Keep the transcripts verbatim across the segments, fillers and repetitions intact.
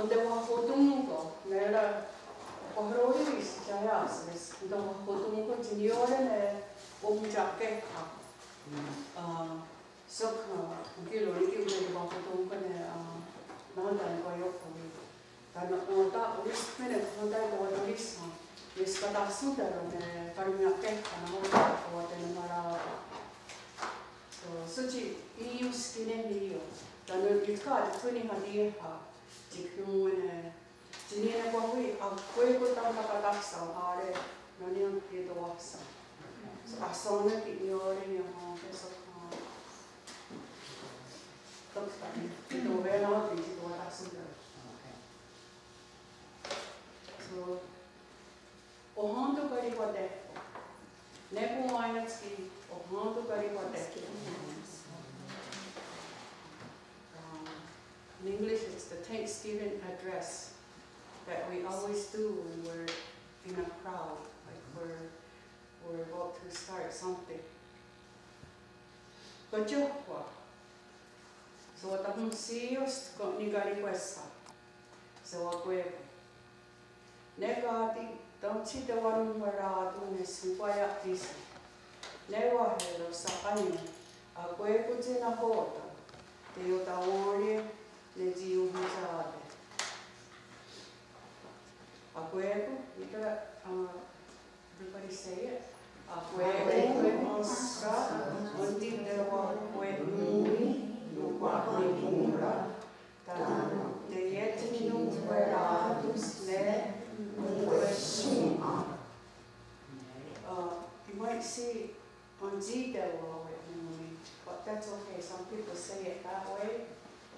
Entonces wahontón:ko' ne kwah róriris tsá:ya's, entonces wahontón:ko' tsi niió:re ne ohontsa'kéha. Sok, ah, ki' ronnikén:ton ne wahontón:ko' ne, ah, nahò:ten ne kwah ióhkwani. Tánon' oh ta, orískwene' nahò:ten ne kwah ronnirísha'. Neskatatsón:teron ne karonnia'kéha nahò:ten ne kwah ronnirísha'. So, sótsi í:ions ki' ne ní:ioht. Tánon' iotkà:te tho nihatién:ha. Tsi nón:we ne tsi ní:ioht ne kwah wí' akwé:kon tánon' katatsón:te á:re, no ní:ioht ki' tewáhsen. So, ahsén:nen ki' niió:re ne ahsén:nen sok, ah, tókta, ki' tewé:nate tsi tewatatsón:te. So, Ohén:ton karihwatéhko'. Ne kowá:nen's ki' ohén:ton karihwatéhko'. Um, in English, it's the Thanksgiving address that we always do when we're in a crowd, like we're, we're about to start something. Katsióhkwa. Sewatahonhsí:iost ken' nikarihwésha'. Sewakwé:kon. Ne káti' tsi tewanonhwerá:ton ne Shonkwaia'tíson. Ne wáheros sa'kánio', akwé:kon tsi nahò:ten teiotawén:rie' ne tsi ionhwentsá:te. Akwé:kon, ítara, ah, everybody say it. Akwé:kon énska entitewahwe'nón:ni nonkwa'nikòn:ra, tánon' teiethinonhwerá:tons ne onkwehshòn:'a. Uh, you might see entitewahwe'nón:ni, but that's okay. Some people say it that way,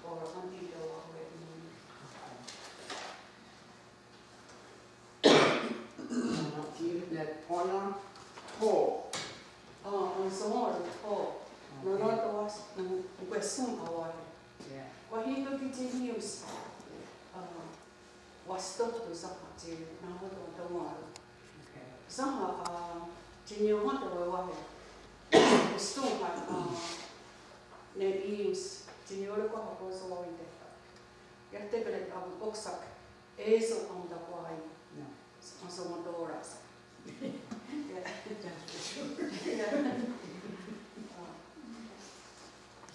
or entitewahwe'nón:ni. Tánon' ki' ne ó:nen tho. Ah, ensewén:ron tho. Nó:nen tewáhsen, onkwehshòn:'a wáhi. Kwah í:ken ki' tsi ní:iost. Ah, wahstóhton sénha tsi nahò:ten tewén:ron. Sénha, ah, tsi niiohén:tewe' wáhi. Wahstón:ha, ah, ne í:iost tsi niió:re kwah akohsowá:win tehta'. Iah tékeni, ah, óksa'k. É:so aontakwá:yin. No. Ensewén:toras. Yeah. Yeah. Ah.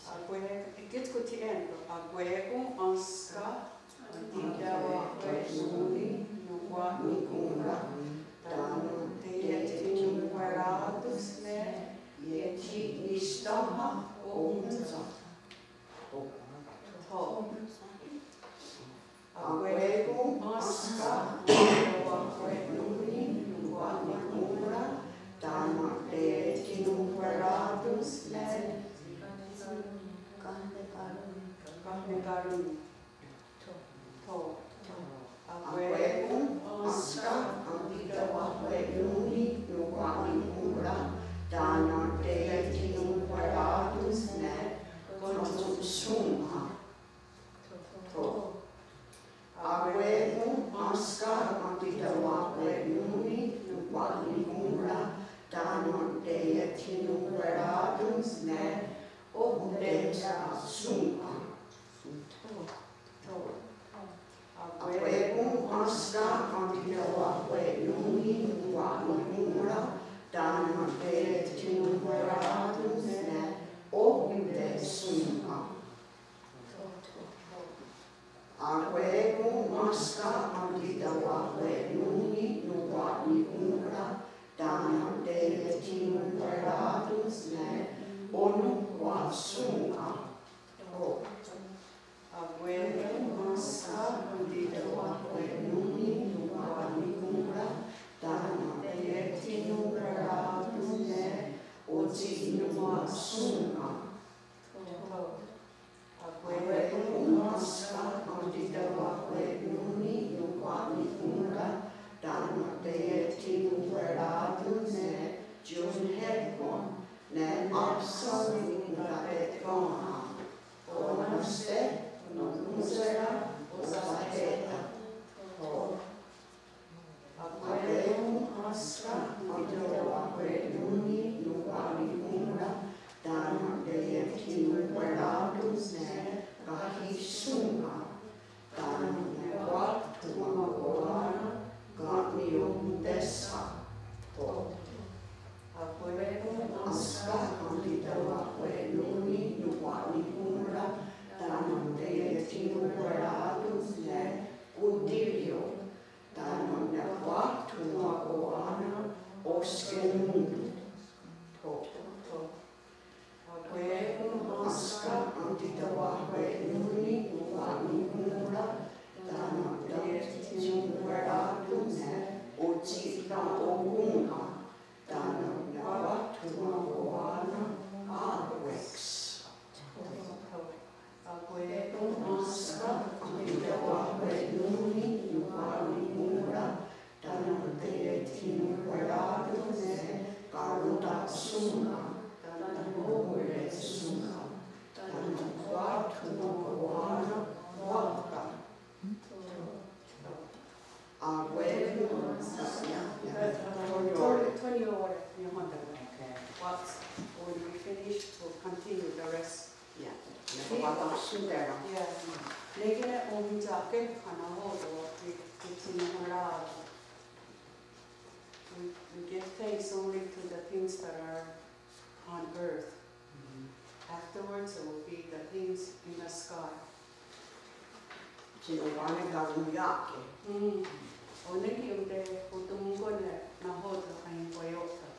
Akwé:kon, eh, ki' tsi kó:ti' ento. Akwé:kon énska entitewahwe'nón:ni nonkwa'nikòn:ra, tánon' teiethinonhwerá:tons ne iethi'nisténha ohón:tsa'. Tho. Akwé:kon énska entitewahwe'nón:ni nonkwa'nikòn:ra, tánon' teiethinonhwerá:tons ne kahnekarón:ni. Tho. Akwé:kon énska entitewahwe'nón:ni nonkwa'nikòn:ra, tánon' teiethinonhwerá:tons ne katsón:ha. Tho. Akwé:kon énska entitewahwe'nón:ni nonkwa'nikòn:ra, tánon' teiethinonhwerá:tons ne ohonte'shòn:'a. Tho. Akwé:kon énska entitewahwe'nón:ni nonkwa'nikòn:ra, tánon' teiethinonhwerá:tons ne ohonte'shòn:'a. Akwé:kon énska entitewahwe'nón:ni nonkwa'nikòn:ra, tánon' teiethinonhwerá:tons ne ononhkwa'shòn:'a. Akwé:kon énska entitewahwe'nón:ni nonkwa'nikòn:ra, tánon' teiethinonhwerá:tons ne otsi'nonhkwa'shòn:'a. Akwé:kon énska entitewahwe'nón:ni Shintero. Yeah. Nè:'e ki' ne ohwentsá:ke nahò:ten ki' tsi nonhwerá:ton. We, we give thanks only to the things that are on earth. Afterwards, it will be the things in the sky. Tsi nonhwerá:ke. Mm. Ó:nen ki' entonces, otohón:ko' ne nahò:ten aionkwaió'ten.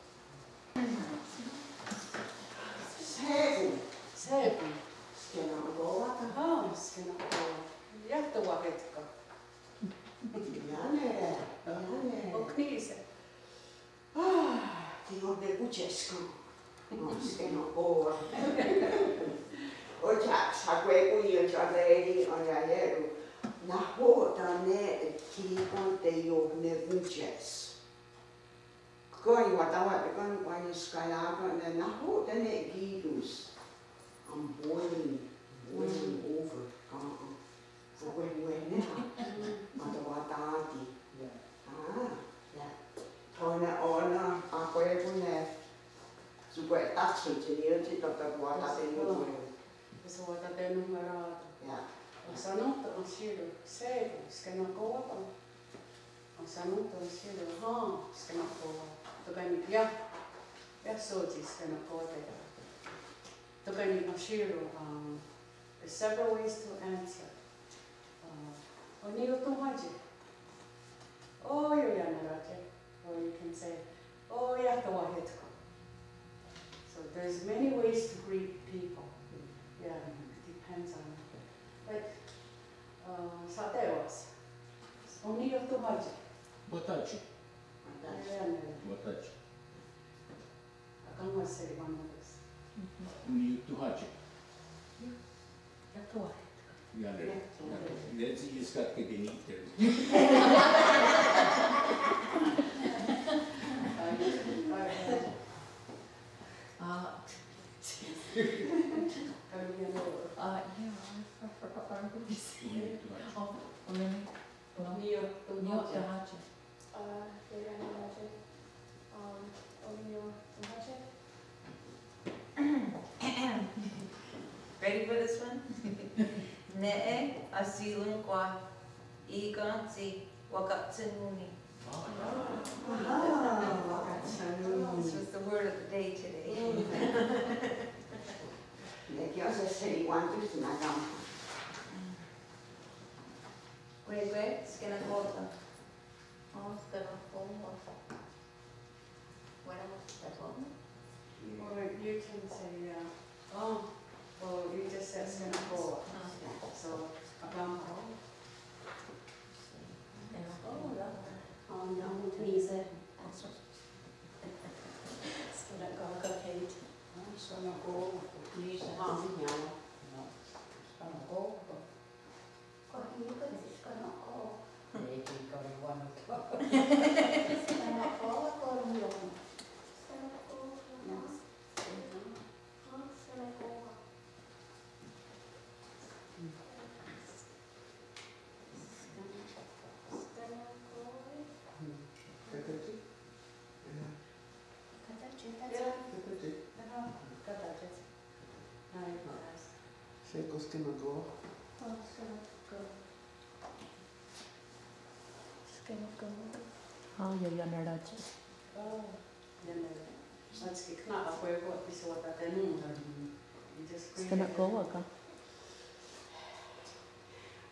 Shé:kon. Shé:kon. Skena'okò:wa. Ah, skena'okò:wa. Iah tewahétken. Iánere, iánere. Ok ní:se. Ah, teiohnekón:tie's ken. Oh, skena'okò:wa. Otsia'ks akwé:kon iotia'té:ri' aiahié:ron. Nahò:ten ne kí:ken teiohnekón:tie's. Ken wa'tawa'tká:nen kwah nahò:ten ne kí:ken's. I'm boiling, boiling over. Uh-uh. Akwé:kon ne, ah, matawatá:ti. Ah, yeah. Ó:nen, ó:nen akwé:kon ne, só:kwe' táksen tsi ní:ioht tsi tatakwatatenón:we. Tatakwatatenón:werá:ton. Yeah. Ahsanón:ton enhsí:ron, shé:kon, skena'okò:wa ken. Ahsanón:ton enhsí:ron, hen, skena'okò:wa. Tóka' ni' iah, iah sótsi skena'okò:wa. Tóka' ni' enhsí:ron, um, there's several ways to answer. Uh, oh ní:ioht tonhátsie. Oh, ioianerá:tie. Or you can say, oh, iah tewahétken. So there's many ways to greet people. Yeah, it depends on, like, uh, Sa'té:was. Oh ní:ioht tonhátsie. Wa'tátsie. Wa'tátsie. Wa'tátsie. Akén:wa'se' iwá:nonhwes. Oh ní:ioht tonhátsie. Iah tewahétken. Iánere. Let's just got to get it there. Uh, uh, yeah, I forgot what I was gonna say. Oh, oh, really? Oh ní:ioht tonhátsie. Ready for this one? Nè:'e ahsí:lon kwah í:ken tsi wakatshennón:ni. Ah, wakatshennón:ni. This was the word of the day today. Nè:'e ki' ahsehseriwén:ton tsi na'kèn:ra. Kwé:kwe, skena'kò:wa. Oh, skena'kò:wa. Bueno, skena'kò:wa. Or you can say, uh, oh, well, you just said skena'kò:wa. So, akén:ha. Skena'kò:wa. Oh, no, please. Skena'kò:wa, Kate. Skena'kò:wa, please. Skena'kò:wa. Kwah í:ken tsi skena'kò:wa. Nè:'e ki' ká:ti' wá:nonhwe'. Skena'kò:wa, kwah í:ken. Skena'kò:wa. Skena'kò:wa. Skena'kò:wa. Katachi? Katachi, katachi. Katachi. Katachi. Shé:kon, skena'kò:wa. Oh, skena'kò:wa. Skena'kò:wa. Ah, ioianerá:tie. Oh, ioianerá:tie. Skena'kò:wa ken.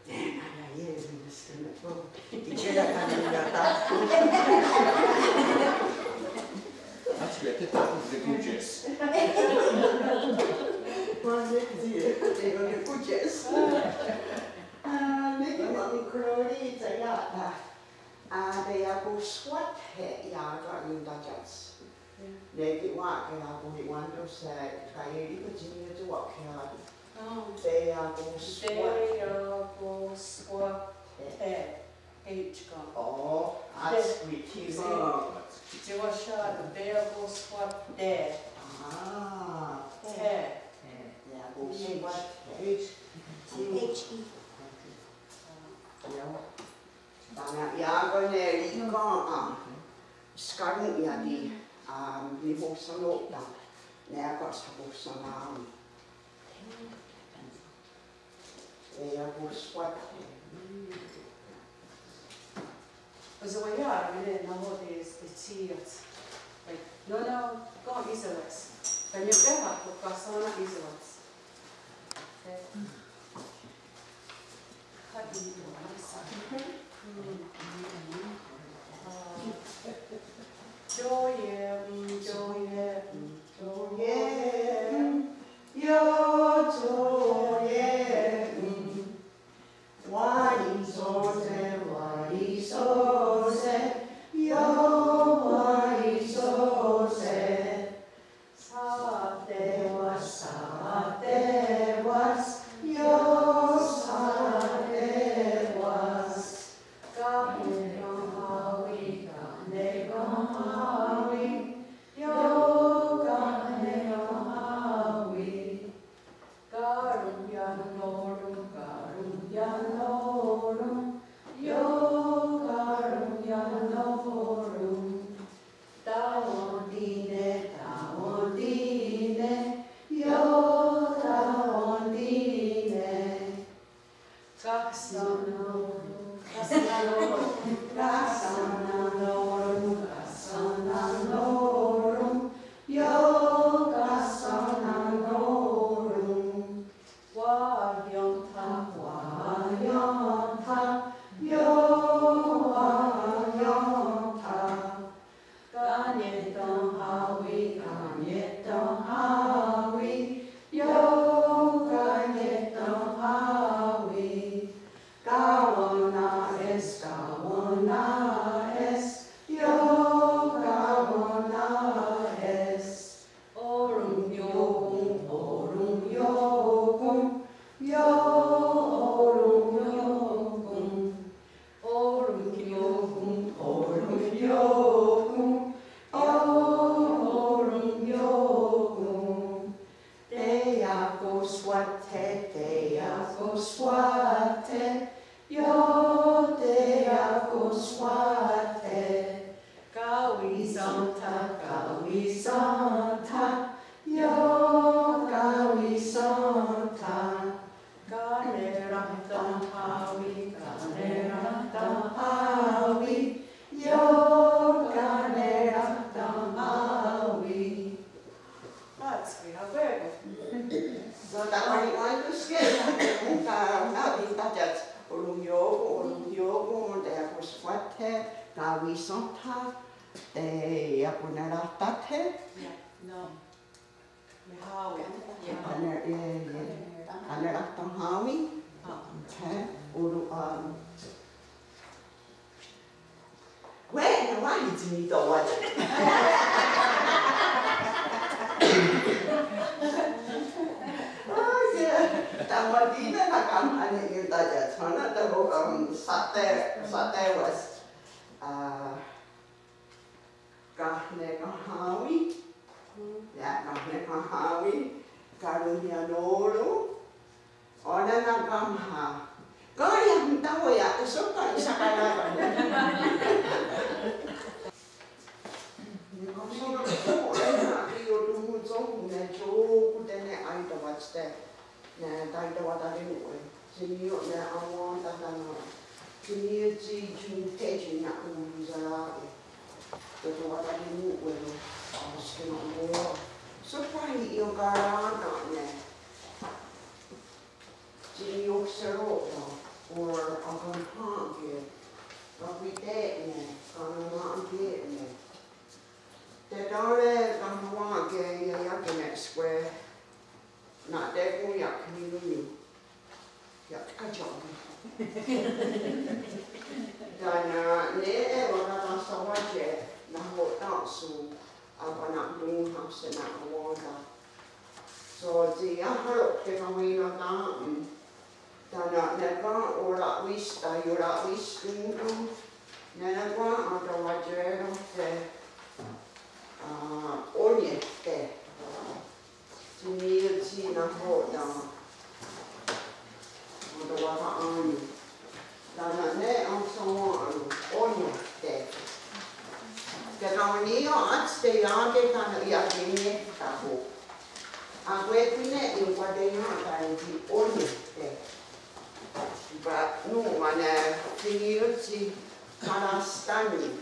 Then I hear him skena'kò:wa. Hátskwi, teiohnekón:tie's. Teiohnekón:tie's. Ah, nè:'e ki' wa'onkwehó:ri' tsaià:ta. Ah, teiakonskwáthe' iá:ken iontátiats. Nè:'e ki' wa'kerakohri'wén:ton se' kaié:ri ken tsi ní:ioht tsi wa'kherá:ton. Oh. Teiakonskwáthe'. Teiakonskwáthe'. H ken. Oh, hátskwi, tsi wáhi. Tsi wáhi, teiakonskwáthe'. Ah. The. Teiakonskwáthe'. H. T H E. Tánon iá:ken ne rí:ken, ah, skaronhiá:ti, ah, nihonhsanó'ten ne akwáh shakónhsawen. Teiakoswáthe. Ó:nen wáhi nahò:ten í:se tsi iá:ts. Like, no, no, ken í:sehwá:s. Kanien'kehá:kon, ken shé:nen í:sehwá:s. Okay. Ioié:n, ioié:n, ioié:n, ioié:n. Wá:ri' Sose, wá:ri' Sose, ioié:n wá:ri' Sose. Sha'té:wa's, sha'té:wa's, ioié:n sha'té:wa's. Ká:nen kenhá:wi, ká:nen kenhá:wi, ioié:n ká:nen kenhá:wi. Karonhianó:ron, karonhianó:ron, ioié:n karonhianó:ron. Tawentí:ne, tawentí:ne, ioié:n tawentí:ne. Kahsennó:ron, kahsennó:ron, kahsennó:ron, kahsennó:ron, ioié:n kahsennó:ron. Wa'aién:tha, wa'aién:tha, ioié:n wa'aién:tha. Kanien'tenhá:wi, kanien'tenhá:wi, ioié:n kanien'tenhá:wi. Kawená:es, kawená:es, ioié:n kawená:es. Oronhió:kon, oronhió:kon, ioié:n oronhió:kon. Oronhió:kon, oronhió:kon, ioié:n oronhió:kon. Teiakoswáthe, teiakoswáthe, ioié:n teiakoswáthe. Kawishén:tha, kawishén:tha, ioié:n kawishén:tha. Kaneráhtenhá:wi, kaneráhtenhá:wi, ioié:n kaneráhtenhá:wi. That's me, how good. So, tánon' wá:ton skye, ka, ka, oronhió:kon, oronhió:kon, teiakoswáthe, kawishén:tha, teiakoneráhtathe. Yeah, no. Kaneráhtenhá:wi. Okay. Oro, um, wé:ne wáhi tsi ní:tawa'tsé:kon. Tánon' tsi ne kakén:ha ne nientatia'tshwá:nen tánon', um, sha'té, sha'té:wa's. Ah, Kahnekenhá:wi, ioié:n kahnekenhá:wi, karonhianó:ron, ó:nen nakaónha. Ká:ti' iah tánon' iah, só:kwa' iah shakará:ton. Nikawiá:ke iotonhontsóhon ne tió:ken ne aitewátste'. Ne taitewatakén:we', tsi ní:ioht ne awén:ton tánon', tsi ní:ioht tsi tionthè:tsi na'onhwentsherá:ke. Taitewatakén:we' ne, ahoskena'wé:kon. Só:kwa' ionkaratá:ne'. Tsi ní:ioht seró'ta, or akonhà:ke, kakwitè:ne, kanenna'kè:ne. Tetá:re' kahawà:ke iaiá:ke ne énske'. Na'té:kon ia'khení:ni'. Ia'katshà:ke. Tánon' nè:'e wakatenhsawátie nahò:ten'shòn:'a kwana'tón:hahse' ne awén:ton. So tsi iahà:rok tekawennentà:'on. Tánon' ne ken ora'wísta, iora'wístonhon, nè:'e ne ken atewatié:rehte', ah, ó:niehte'. Tsi ní:ioht tsi nahò:ten'. Otowakarà:ni. Tánon' ne ahsewà:ron, ó:niehte'. Tekawenní:io átste ià:ke tánon' iakení:ta'kon. Akwé:kon ne ionkwatení:ioht tánon' tsi ó:niehte'. Nón:wa ne tsi ní:tsi karahstá:ni.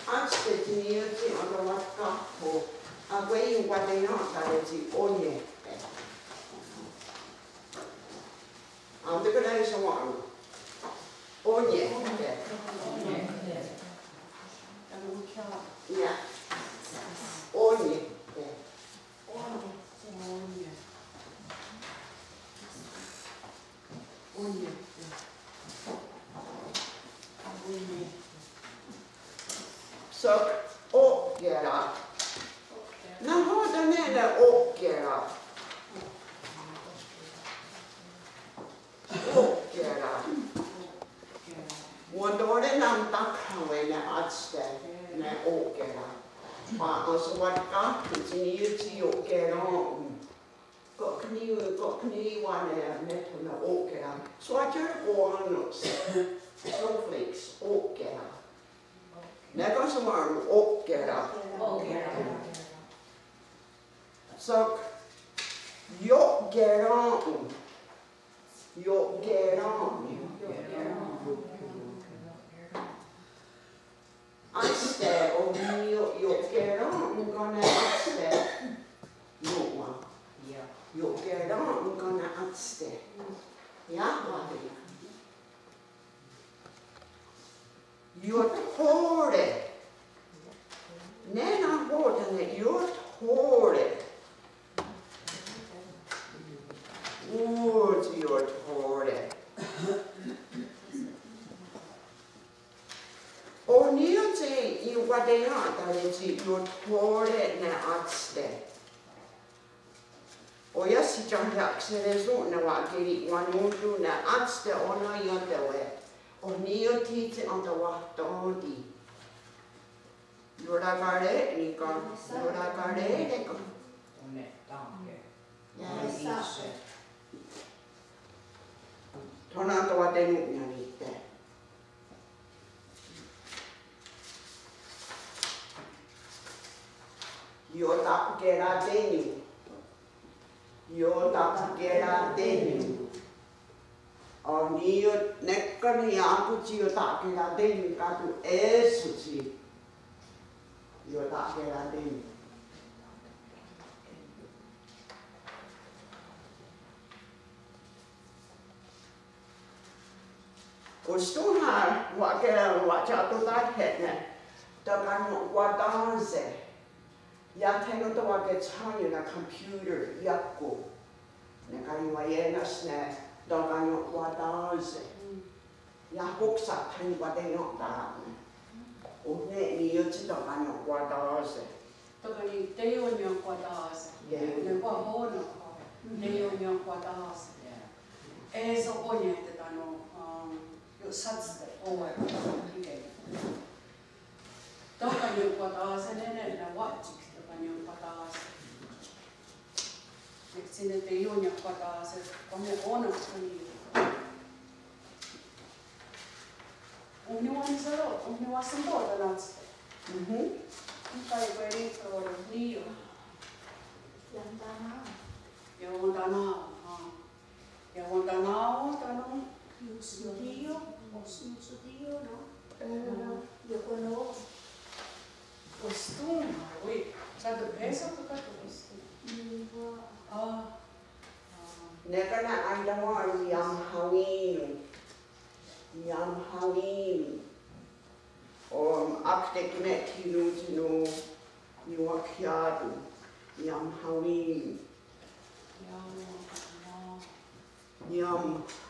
Átste tsi ní:tsi entewatkáhho. Akwé:kon kwah teièn:tare tsi ó:niehte. Aón:ton' ken ne iohsonwà:ron'. Ó:niehte. Ó:niehte. Sok, ó:kera. Nahò:ten' nè:'e ne ó:kera? Ó:kera. Wa'tò:re' na'takhà:wen' ne átste ne ó:kera. Wa'asewatkà:ton' tsi ní:tsi io'kerèn:'on. Ka'keniiwa, ka'keniiwa ne métho ne ó:kera. Só:tsi kowá:non's. Snowflakes, ó:kera. Nè:'e ken sewahròn:'a ó:kera? Ó:kera. Sok, io'kerèn:'on. Io'kerèn:'on. Átste, oh niió:re, io'kerèn:'on kén:ne átste. Nón:wa. Io'kerèn:'on kén:ne átste. Iah wáhi. Iothó:re'. Nè:'e nahò:ten' ne iothó:re'? Ú:tsi iothó:re'. Oh niió:re tsi niwateièn:tare tsi iothó:re' ne átste. Ó:ia' tsi tsi iakhsere'shòn:'a ne wa'keri'wanón:ton ne átste ó:nen ientewe'. Oh niió:re tsi entewahtén:ti. Iorakarè:ne ken, iorakarè:ne ken. Tó:nen entewatenón:ni' nite. Iota'keraténion. Iota'keraténion. Oh niió:re, nè:'e ken ne iá:ken tsi iota'keraténion káton' é:so tsi iota'keraténion. Ostòn:ha wa'ke, wa'tia'totá:iehne' tekanenkwatá:se'. Iah tsi nòn:wa wa'ketshénion ne computer iákon. Ne ká:ti wa'ì:ne's ne tekanenkwatá:se'. Iah hoksa'thenkwateièn:tare'. Oh nè:'e niió:re tsi tekanenkwatá:se'. Tekanenkwatá:se'. Tekanenkwatá:se'. Yeah. Nè:kwahohnéhkwa. Tekanenkwatá:se'. Yeah. É:so ó:ni' ne tánon', um, io'shátste' ó:ni'. Tekanenkwatá:se' nè:'e ne, ne wa'tshik tekanenkwatá:se'. Nek tsi ne tekanenkwatá:se', kwah ne ó:nen tsi ne. Oh niwahsén:ton', oh niwahsén:ton' tánon' átste. Mhm. Tó:ka' ionkwerí' tó:ka' niió:re. Iantanao. Iantanao, ah. Iantanao tánon'. Iohsotí:io, iohsotí:io, no? Iantanao. Ostòn:ha, wait. Káton' é:so, káton' ostòn:ha. Ah. Nè:'e ken ne aitewà:ron' Iamhawí:non. Iamhawí:non. Oh, ákte' ki' ne tsi nón:we tsi niwa'khiá:ton'. Iamhawí:non. Iam.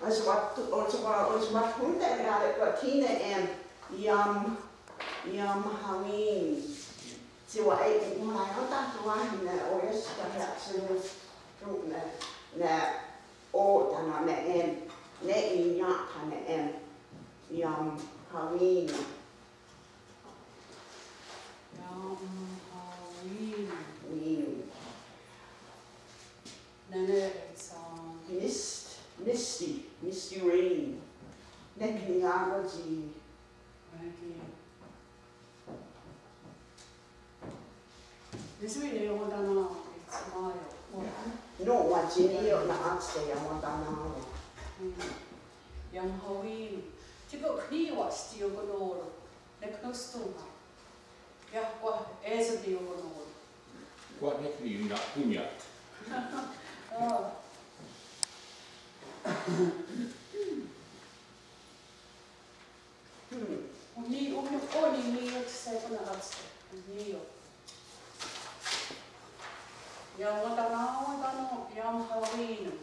Ásewat, ásewat, ásewatthón:te' ne á:re' kwah tsi ne em. Iam, Iamhawí:non. Tsi wa'e' konhraién:ta'ne' wáhi ne ó:ia' tsi taiakserón:ne' ne, ne, oh, tánon' ne em. Ne iiá:ken ne em. Iamhawí:non. Iamhawí:non. Wí:non. Nè:'e ne, it's, um, mist, misty, misty rain. Nè:'e ki' niiá:ken tsi. Nè:'e ki'. This week, Iantanao, it's mild. Nón:wa tsi niió:re ne átste Iantanao. Mm. Iamhawí:non. Stiokonnó:ron. Nek nonhstón:ha. Iah kwah é:so tiohonnó:ron. Kwah nek ni' na'kónniat. Ó. Hmm. Ó:, ní:, ó:, ní:, ó:, ní:, ní:ioht shé:kon ne átste. Ó:, ní:ioht. Iawentennà:wen tánon iahonhawí:non.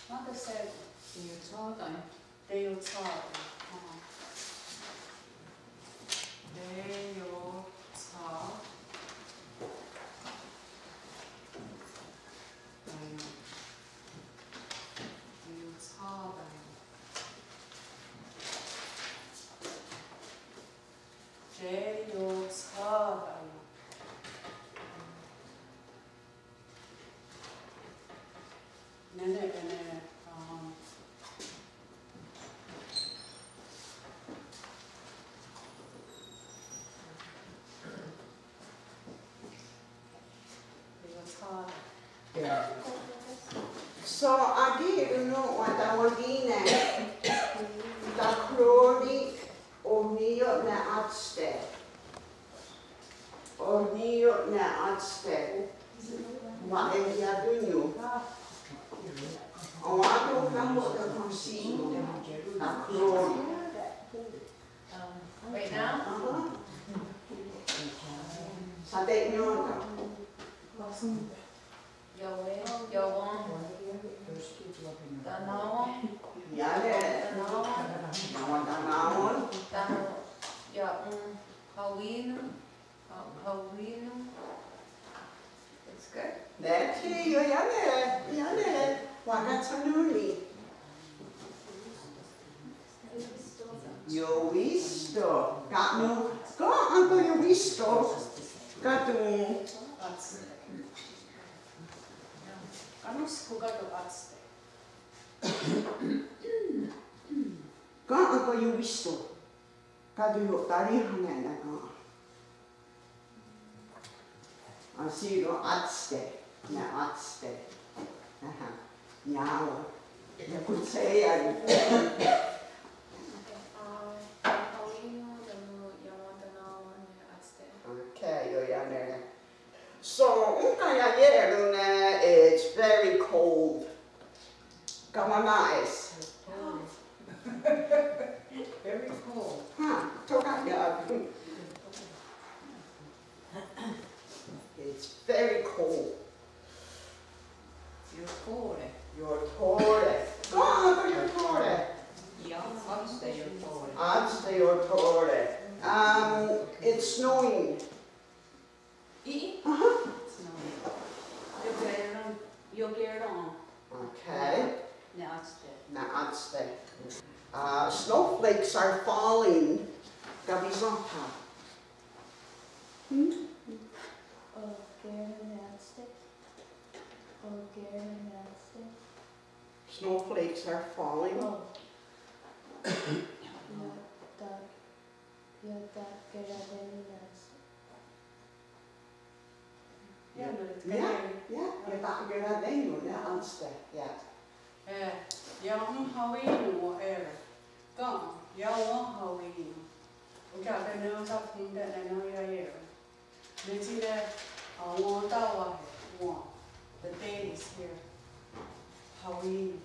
Nahò:ten shé:kon? Teiotshà:tawen. Teiotshà:tawen. Ó:. Teiotshà:tawen. Teiotshà:tawen. Teiotshà:tawen. Nè:ne, nè:ne, um, So, á:ki' nòn:wa tánon' kí:ken, takhró:ri, oh ní:ioht ne átste. Oh ní:ioht ne átste. Wa'ehiá:ton. A:wá:ton nahò:ten ken shí:ton. Takhró:ri. Um, right now? Uh-huh. Sate'nién:ten. Yahweh, Yahweh. Tánon'. Yá:ne. Tánon'. Tánon'. Tánon'. Yahonhawí:non. Hawí:non. It's good. Nè:'e tsi, ioiánere, ioiánere, wa'katshennón:ni. Iohwísto. Ka' nón, ka' nón ken iohwísto. Ka' nón. Ka' nón ske ka' nón átste. Ka' nón ken iohwísto. Ka' nón iotá:ri' ne ken. Á:siro átste, ne átste. Aha. Yahweh. Yakotshé:iare. Okay, ioiánere. So, ónhka iaié:ren ne, it's very cold. Kawaná:es. Very cold. Há, tóka' ia'tón:ton. It's very cold. Iothó:re. Iothó:re. Ka' nón ken iothó:re. Átste iothó:re. Átste iothó:re. Um, it's snowing. Í:'i? Aha. Snowing. Iokeròn. Iokeròn. Okay. Ne átste. Ne átste. Uh, snowflakes are falling. Kawishénha. Hmm? Iokeròn ne átste. Iokeròn ne átste. Snowflakes are falling. Oh. Iata-, iata'kerá:te ne átste. Yeah, no, it's yeah, yeah, iata'kerá:te ne átste, yeah. Eh, iaonhawí:non, eh, ka', iaonhawí:non. Okay, okay, no, sa' punta, no, no, yeah, yeah. Nè:'e tsi ne, uh, wén:tawa'e', wén:. The day is here. Hawí:non.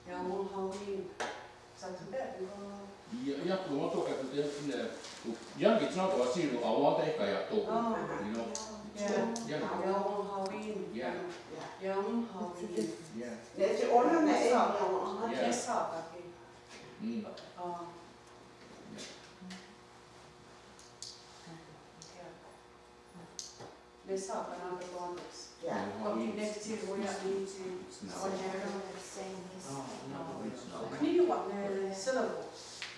Iaonhawí:non. Sa' tóka' ne. Ia, ia, ko wén:tawa'e' tóka' ne, iah ki' tsi nahò:ten wa'shì:ron', a:wá:ta' ká:ti' iah tó'. Oh. You know? Yeah. Yeah. Iaonhawí:non. Yeah. Iaonhawí:non. Yeah. Nè:'e tsi ó:nen ne, yeah. Yeah. Mm. Oh. Yeah. Ne sa' kanata' tón:ton. Yeah. Kó:ti' nek tsi wó:ia' ní:tsi. It's not. Same as, oh, no, it's not. Ní:'i wà:'a ne syllable.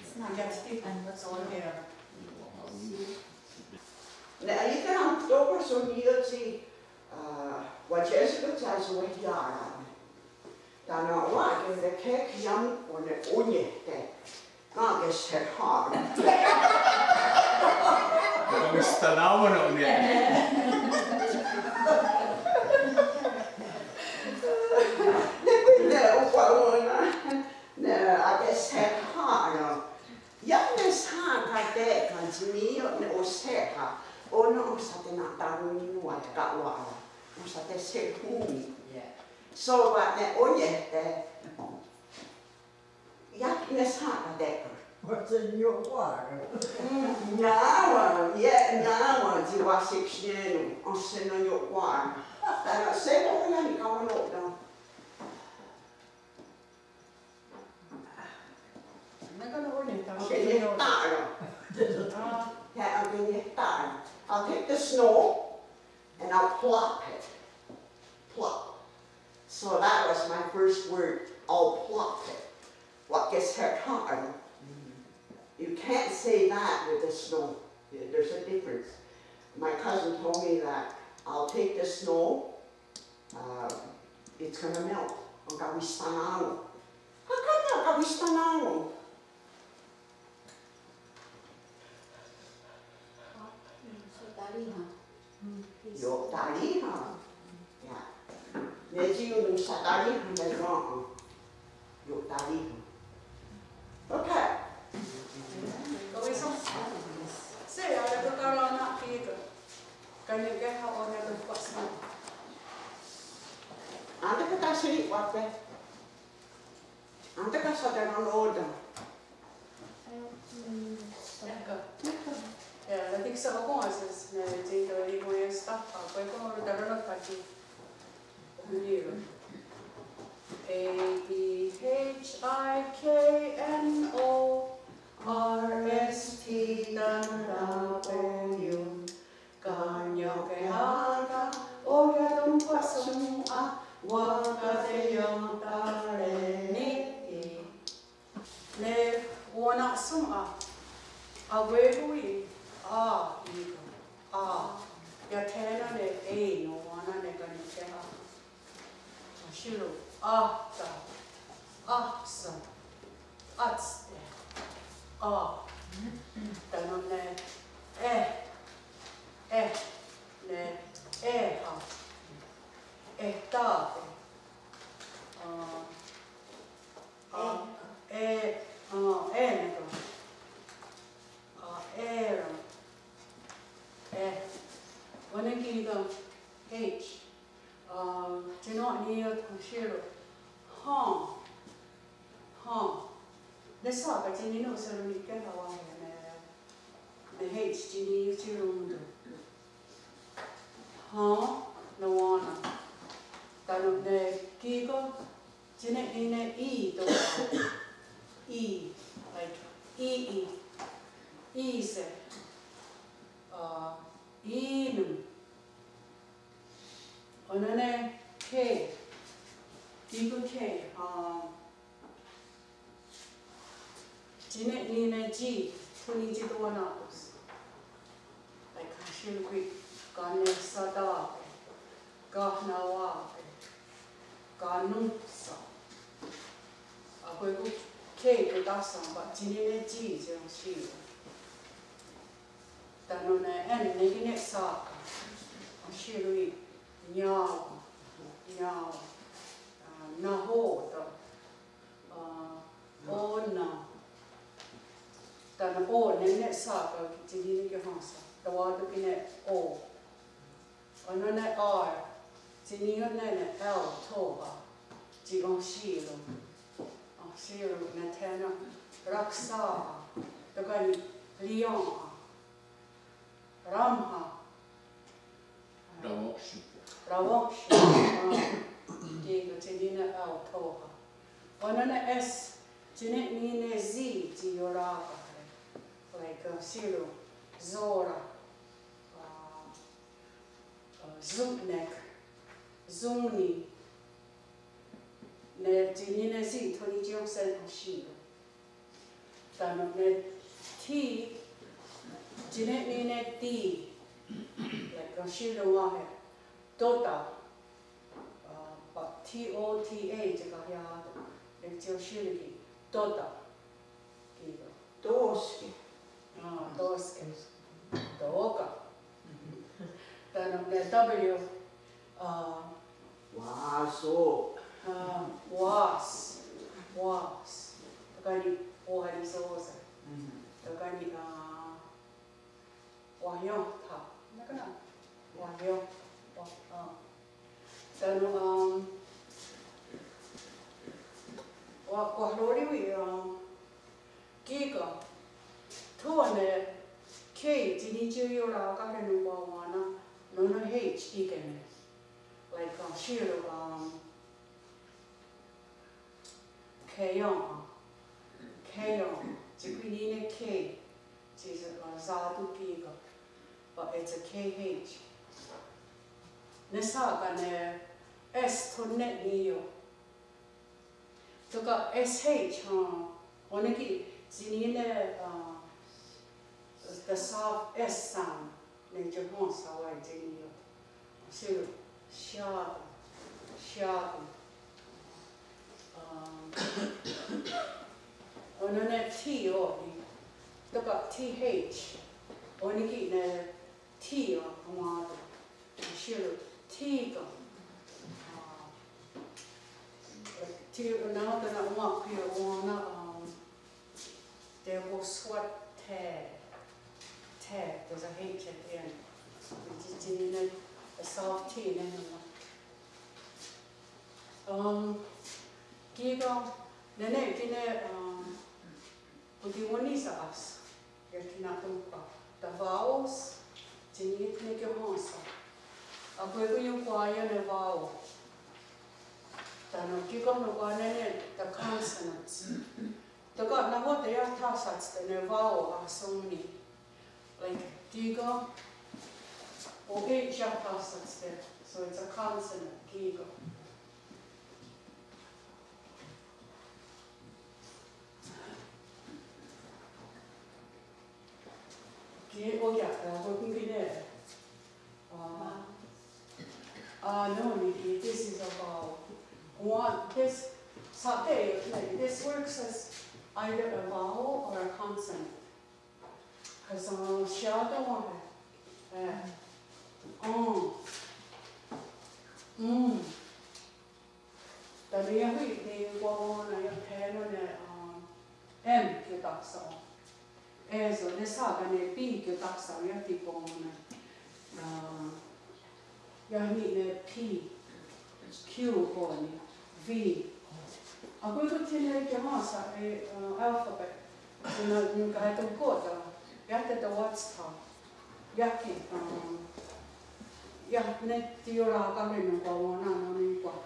It's not. Iah ki' tsi. And what's the word? Ne a:yékehre' tó:ka' só:ni tsi, ah, wa'thiá:se' ken tsi a:wá:ta' iah. Tánon' wà:'a, ke, ke, ke, iah, ó:nen, ó:nen, ke. Ká:ti' se' há:'a. Ká:ti' se' há:'a. Ne kwah ne okwá:nen ne, ká:ti' se' há:'a. Iah ne Tsi ní:ioht ne osé:ha, ó:nen ionsatena'taronhí:nonwa's teka'wà:ra, ionsate'shehón:ni. So, wa'ne' oié:re'. Iah ki' ne shà:ka tekhwà:ra. Wa'senio'kwà:ra. Nà:'a, iah nà:'a tsi wa'shepshié:non, wa'senio'kwà:ra. Tánon' shé:kon iah nikawennò:ten. Akeniehtà:ron. Akeniehtà:ron. I'll take the snow and I'll plop it. Plop. So that was my first word. I'll plop it. Wa'kese'tà:ron. You can't say that with the snow. There's a difference. My cousin told me that I'll take the snow. Uh, it's gonna melt. Ionkawistanaron. How come ionkawistanaron? Iotaríhen. Iotaríhen. Yeah. Ne tsi ionsatárihen ne ken. Iotaríhen. Okay. Kawíshen. Shé:kon, aeká:ra' nà:'a kí:ken. Ka' ne kéha ó:nen ronhkwa'shòn:'a. Énska ká:ti' wa'ke. Énska ká:ti' ronhkwa'shòn:'a. Énska. Yeah, I think so. Akonhsés ne tsi tó:ka' ronhkwa'shòn:'a, akwé:kon ronhkwa'shòn:'a. A E I H I K N O R S T tánon' W. Ka' ne kéha ó:nen ronhkwa'shòn:'a, wa'kateiontare' ni' i. Ne wenna'shòn:'a, akwé:kon í:, a, í:ken, a. Iah thé:nen ne e nonwén:na ne ka' ne kéha. Shí:ron, ahta, ahsha, átste, a. Tánon' ne, eh, eh, ne, éha, ehtà:ke, a, a, e, a, é:neken, a, é:ren, eh, ó:nen kí:ken, h. A, tsi nòn:wa ní:ioht, shí:ron, hen, hen. Ne shà:ka tsi ní:ioht, shí:ron, ne kéha wáhi ne, ne h tsi ní:ioht, shí:ron, hen nonwén:na. Tánon' ne kí:ken, tsi ne, ne i, to, i, like, i, i, í:se, a, í:non. Ó:nen ne k, kí:ken k, um, tsi ne, ne g, tho ní:ioht tsi tó:ka' nà:'a. Like, shí:ron, kanehsatà:ke, kahnawà:ke, kanónhsa. Akwé:kon k, tó:ka' nà:'a, but tsi ne, ne g, tsi ionhsì:ron. Tánon' ne n, ne kí:ken shà:ka. Shí:ron, niá:wen, niá:wen. A, nahò:ten, a, ó:nen. Tánon' o, ne kí:ken shà:ka, tsi ne, ne kí:ken hòn:sa. Tewá:ton kí:ken o. Ó:nen ne r, tsi ní:ioht ne, ne l, thó:ha, tsi ionhsì:ron. Ionhsì:ron ne thé:nen, raksà:'a, tó:ka' ni', rièn:ha, raónha. Rawenhsha. Rawenhsha. Kí:ken tsi ní:ioht ne l, thó:ha. Ó:nen ne s, tsi ne, ne, ne z, tsi iorá:kahere. Like, uh, shí:ron, zó:ra. A, a, zón:nek, zón:ni, ne tsi ní:ioht ne z, tho ní:ioht tsi ionhsè:nonhsì:ron. Tánon' ne t, tsi ne, ne, ne t, like, shí:ron wáhi, tó:ta, a, pa, t o t a, tsi kahiá:ton, ne tsi ionhsì:ron ki', tó:ta, ki'. Tó:ske. A, tó:ske. Tó:ka. Tánon' ne w, a, wá:so. A, wá:s. Wá:s. Tó:ka' ni', wá:ri' só:sa. Tóka' ni' ah, wahiontha. Nè:'e ká:nen'. Wahiontha. Wah-, ah. Tánon' um, wa-, wahró:ri' wí' um, kí:ken. Tho ne K tsi ní:tsi ioraká:re' nonkwawén:na, nó:nen H í:kehne. Like, um, shí:ron, um, K-ion', K-ion', tsi kwinì:ne K, tsi sa-, uh, sá:ton kí:ken, but it's a K H. Nè:'e sá:ka ne S tho ne ní:ioht. Tóka' S H, huh? Ó:nen ki' tsi ní:ioht ne, uh, the soft S sound. Ne iohén:sha wáhi tsi ní:ioht. Shí:ron, shià:ton, shià:ton. Um, ó:nen ne T, oh, ne. Tóka' T H. Ó:nen ki' ne T, oh, a:wá:ton. Shí:ron, thí:ken. Ah, thí:ken, nè:'e ká:nen' wa'kwiawén:na, um, Tewohsó:te. Te, there's a H at the end. Tsi, tsi ní:ioht ne, a soft T ne, nè:'e. Um, kí:ken, nè:'e, nè:'e, kí:ken, um, Butiwennissa'tás, iah tsi na'tónhka. The vowels, tsi ní:ioht ne iohén:sha. Akwé:kon ionkwá:ien ne vowel. Tánon' kí:ken nonkwá:nen ne the consonants. Tóka' nahò:ten iah tha'sáhtste' ne vowel ahsón:ni'. Like, kí:ken, oh, H iah tha'sáhtste'. So it's a consonant, kí:ken. Ke, oh yeah, uh, we're gonna get it. Uh, uh, no, Nikki, this is a vowel. One, this, sa-, this works as either a vowel or a consonant. 'Cause, uh, shià:ton wáhi. Eh. Mm. Mm. Tánon' iah wí' ne kwah wá:nen iah thé:nen ne, um, M kiotáksen. É:so, nè:'e sá:ka ne P kiotáksen iah tsi kwah wá:nen. Uh, iah ni' ne P, Q kó:ni, V. Akwé:kon tsi ne iohén:sha e, uh, alphabet. Tsi ne, ne katonhkò:ten, iah tewátstha. Iah ki', um, iah ne tsi ioraká:re' nonkwawén:na, nó:nen kwah.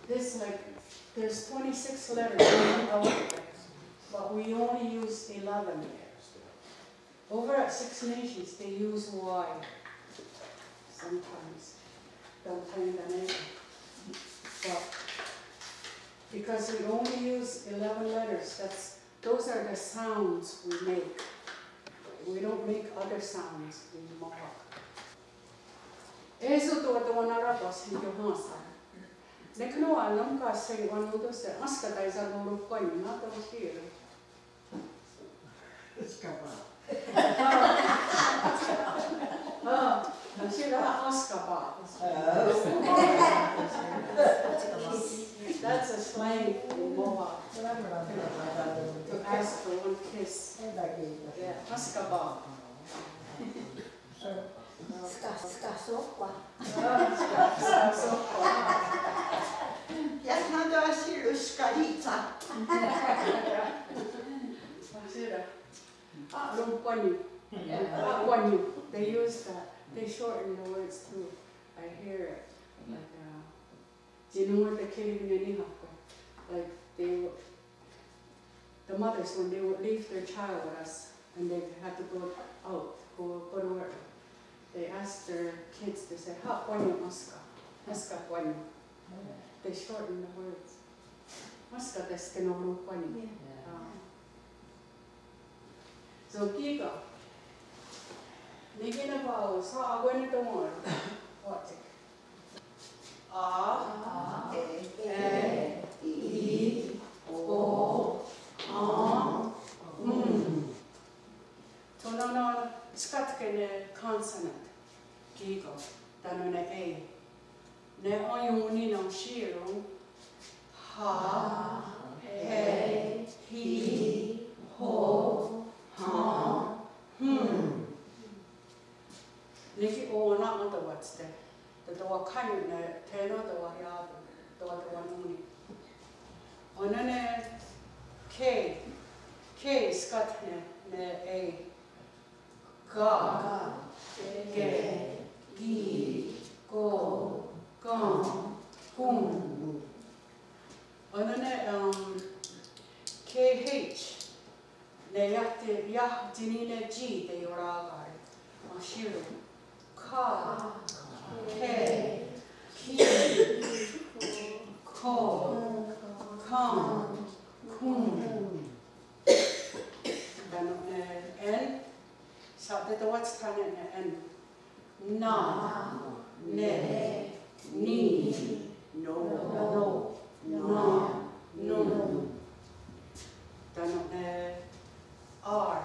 This, like, there's twenty-six letters in the alphabet, but we only use eleven. Over at Six Nations, they use Y sometimes. Don't tell me the name. But because we only use eleven letters, that's Those are the sounds we make. We don't make other sounds in Mohawk. É:so tewatewatnarà:kwas ne iohén:sha. Nek nòn:wa nón:ka se' wanón:tonhse' énska taisá:kon rohkwá:ni' nahò:ten shí:ron. Énska pa. Ah, ah, shí:ron énska pa. That's a slang in Mohawk to ask for one kiss. Yeah, énska pa. Énska, énska sóhkwa. Énska sóhkwa. Iah nahò:ten shí:ron énska rí:tsa. Shí:ron. Ah, rohkwá:ni'. Ah, kwá:ni'. They use that. They shorten the words too. I hear it. Like, uh, tsi nón:we tekheri' ne nihákwe'. Like, they, the mothers, when they would leave their child with us, and they had to go out, go, go to work, they asked their kids, they said, "Há:, kwá:ni' énska?" Énska kwá:ni'. They shorten the words. Énska tsi ken rohkwá:ni'. Yeah. Ah. So, kí:ken. Nè:'e ki' ne vowels, sa' akwé:kon ne tewén:ron. Wa'tse'. A, e, i, o, n, m. Tho nó:nen tskátke ne consonant. Kí:ken. Tánon' ne A. Ne aón:ni' nón: shí:ron. Ha, he, hi, Kánone, thé:nen tewahià:ton, tewahià:ton. Ó:nen ne K, K skátne ne A. Ka, ke, ki, ko, kan, kon. Ó:nen ne, um, K H. Ne iah tsi, iah tsi ní:ne G teioraká:re'. Ahsí:ron'. Ka, ke, ki, ko, kan, kon. Tánon' ne N. Sha'té:wats tánon' ne N. Na, ne, ni, no, no, na, non. Tánon' ne R.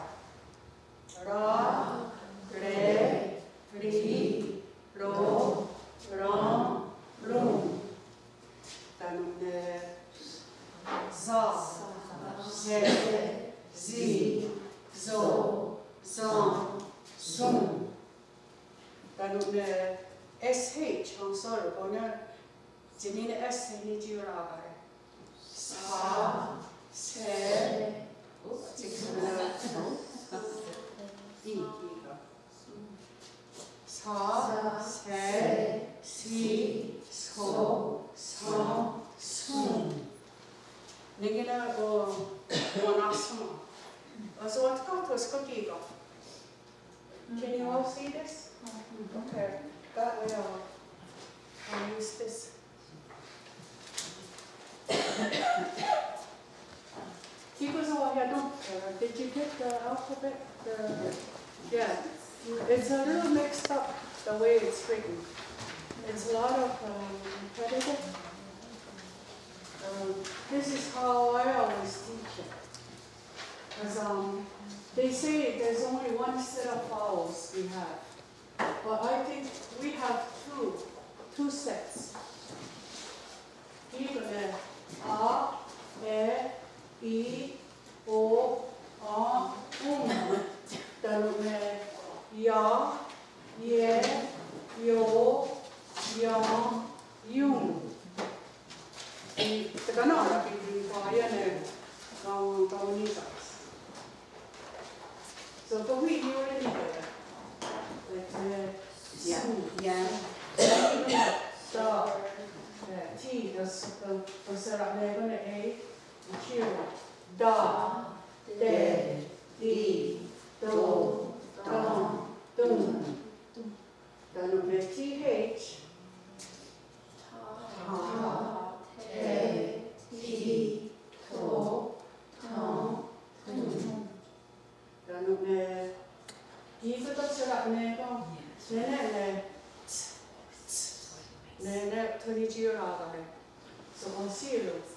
Ra, re, ri, ro, ran, ron. Tánon' ne S. Sa, se, si, so, san, son. Tánon' ne S H, ahsí:ron', ó:nen tsi ní:ne S ne tsi ioraká:re'. Sa, se, oops, tsi ní:ne, i, i, ka. Sa, se, si, so, san, son. Nè:'e ki' ne, o, wa'nenhsón:ha. Osewatkà:ton, oskakè:ken. Can you all see this? Okay, that way I'll, I'll use this. Kí:ken sewahià:ton, uh, did you get the alphabet? The, yeah, it's a little mixed up the way it's written. It's a lot of, um, repetitive. Um, this is how I always teach it. 'Cause, um, they say there's only one set of vowels we have. But I think we have two, two sets. Kí:ken ne a, e, i, o, en, on. Tánon' ne ia, ie, io, ion, ion. Tekaná:ra ki' ne, ka, kawenhní:sa's. So, ka wí' ne, like, eh, yeah, yeah. Sa, eh, T, tos, tos, tos sera'nekón:ne' A, ahsí:ron'. Ta, te, ti, to, ton, ton. Tánon' ne T H. Ta, te, ti, to, ton, ton. Tánon' ne, kí:ken tos sera'nekón:ne', nè:'e ne, ts, ts, nè:'e ne tho ní:tsi ioraká:re'. So, ahsí:ron'.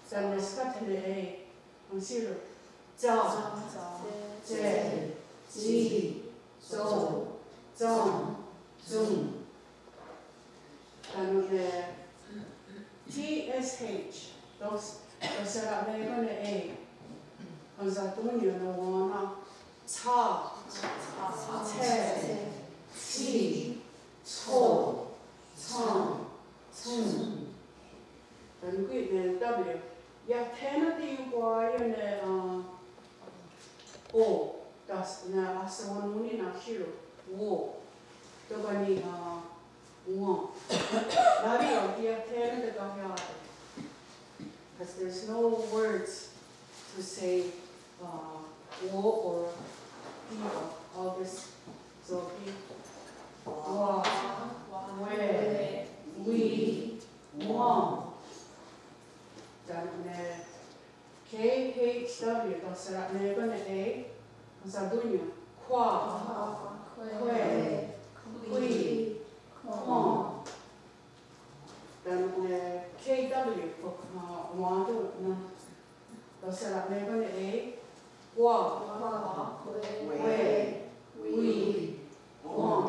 Tánon' ne skátne ne A. Ahsí:ron'. Tsa, tse, tsi, tso, tsan, tson. Tánon' ne T S H. Tos, tos sera'nekón:ne' A. Konsatónnion ne wá:nen. Tsa, tse, tsi, tso, tsan, tson. Tánon' ki' ne W. Iah thé:nen teiokwá:yen ne, ah, O. Tos, ne ahsewennón:ni ne ahsí:ron'. Wo. Tóka' ni', ah, won. Nahò:ten iah thé:nen tekahià:ta. 'Cause there's no words to say, uh, wo or iva, all this. So, we, wa, we, wi, won. Tánon' ne K H W, tos sera'nekón:ne' A, konsatónnion. Kwa, kwe, kwi, kwon. Tánon' ne K W, ko, ah, wá:ton ne, tos sera'nekón:ne' A, kwa, kwe, wi, kwon.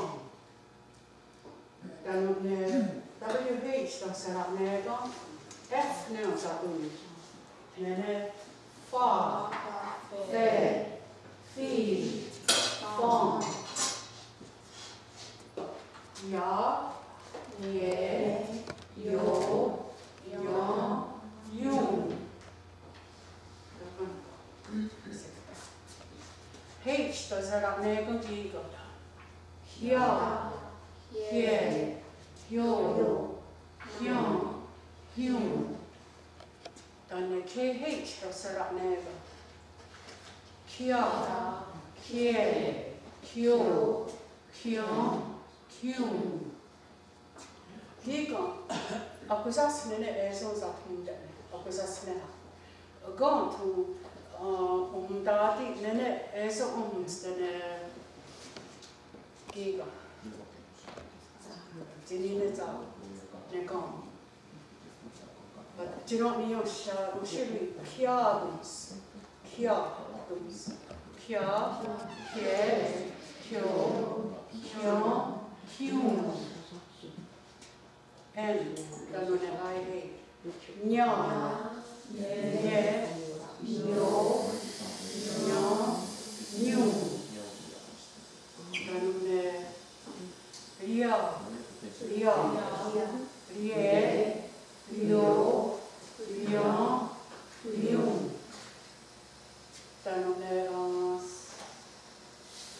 Tánon' ne W H, tos sera'nekón:ne' F ne konsatónnion. Nè:'e ne fa, fe, fi, fon. Ia, Khie, khio, khion, khion. H tewasera'né:ken' kí:ken. Khia, khie, khio, khion, khion. Tánon' K H tewasera'né:ken'. Khia, khie, khio, khion, khion. Kí:ken, akwé:sen's nè:ne é:so satkonhrón:ten', akwé:sen's nè:ne. Ken' tho, ah, ohontá:ti' nè:ne é:so ohontsté:ne'. Kí:ken. Tsi ní:ne tsá:ta, nè:'e ken. But you don't need to shout, you should be khia'tón:se'. Khia'tón:se'. Khia, khie, khio, khion, khion. N, tánon' ne I A. Nia, nie, nio, nion, nion. Tánon' ne ria, ria, rie, rio, rion, rion. Tánon' ne, ah,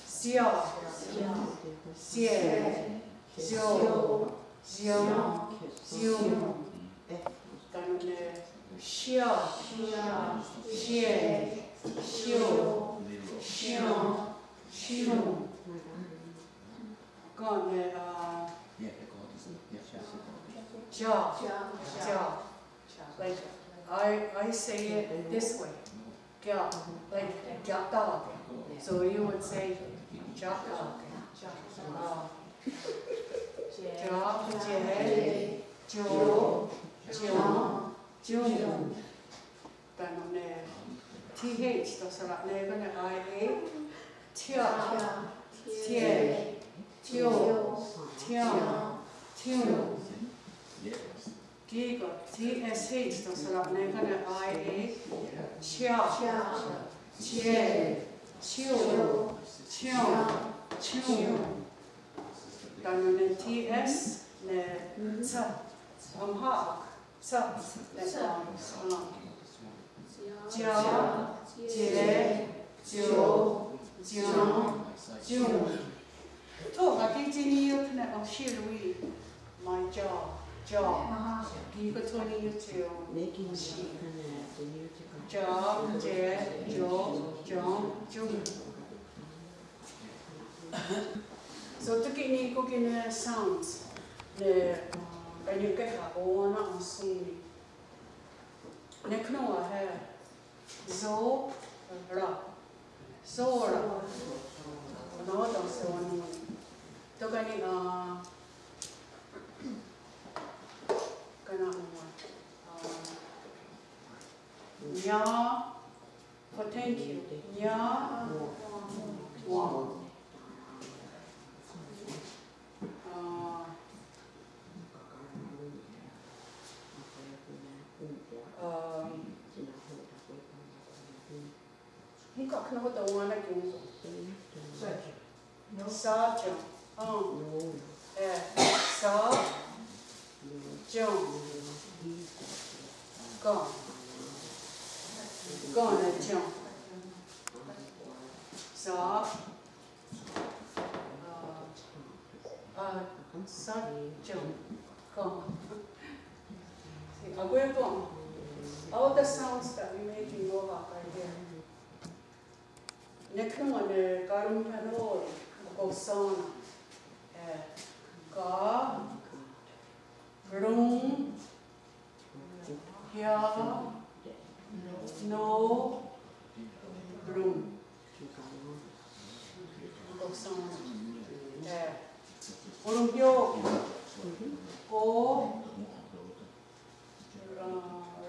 sia, sie, sio, sion, sion. Tánon' ne sia, sie, sio, sion, sion. Ken' ne, ah, ja, ja. Like, I, I say it this way. Ja, like, ja'tá:ke'. So you would say, ja'tá:ke'. Uh, ja, je, jo, jon, jon. Tánon' ne T H tewasera'né:ken' ne I A. Thia, thie, thio, thion, thion. Kí:ken, T S H tewasera'né:ken' ne I A. Thia, thie, thio, thion, thion. Tánon' ne T S ne tsa, amhà:ke'. Tsa, tsa, tsa. Ja, je, jo, jon, jon. Tho, kà:ke' tsi ní:ioht ne oshì:ri' ma ja, ja. Kí:ken tho ní:ioht tsi oshì:ri'. Ja, je, jo, jon, jon. So, tóka' ni' ki' ne sounds ne, uh, kanien'kéha ó:nen ahsón:ni'. Nek nòn:wa, eh, zo, ra. Zora. Nòn:wa, zora. Tóka' ni', uh, ka nòn:wa, uh, nia, Potential. Nia, wa. Ah, um, nòn:wa, nòn:wa, Sa, jon. Sa, jon. Ken. Ken, jon. Sa, a, a, sa, jon. Ken. See, akwé:kon. All the sounds that we make in Mohawk are here. Nek nòn:wa ne karontennó:ri akohsèn:na. Eh, ka, ron, hia, no, ron. Akohsèn:na. Eh, oronhió:kon. Ko,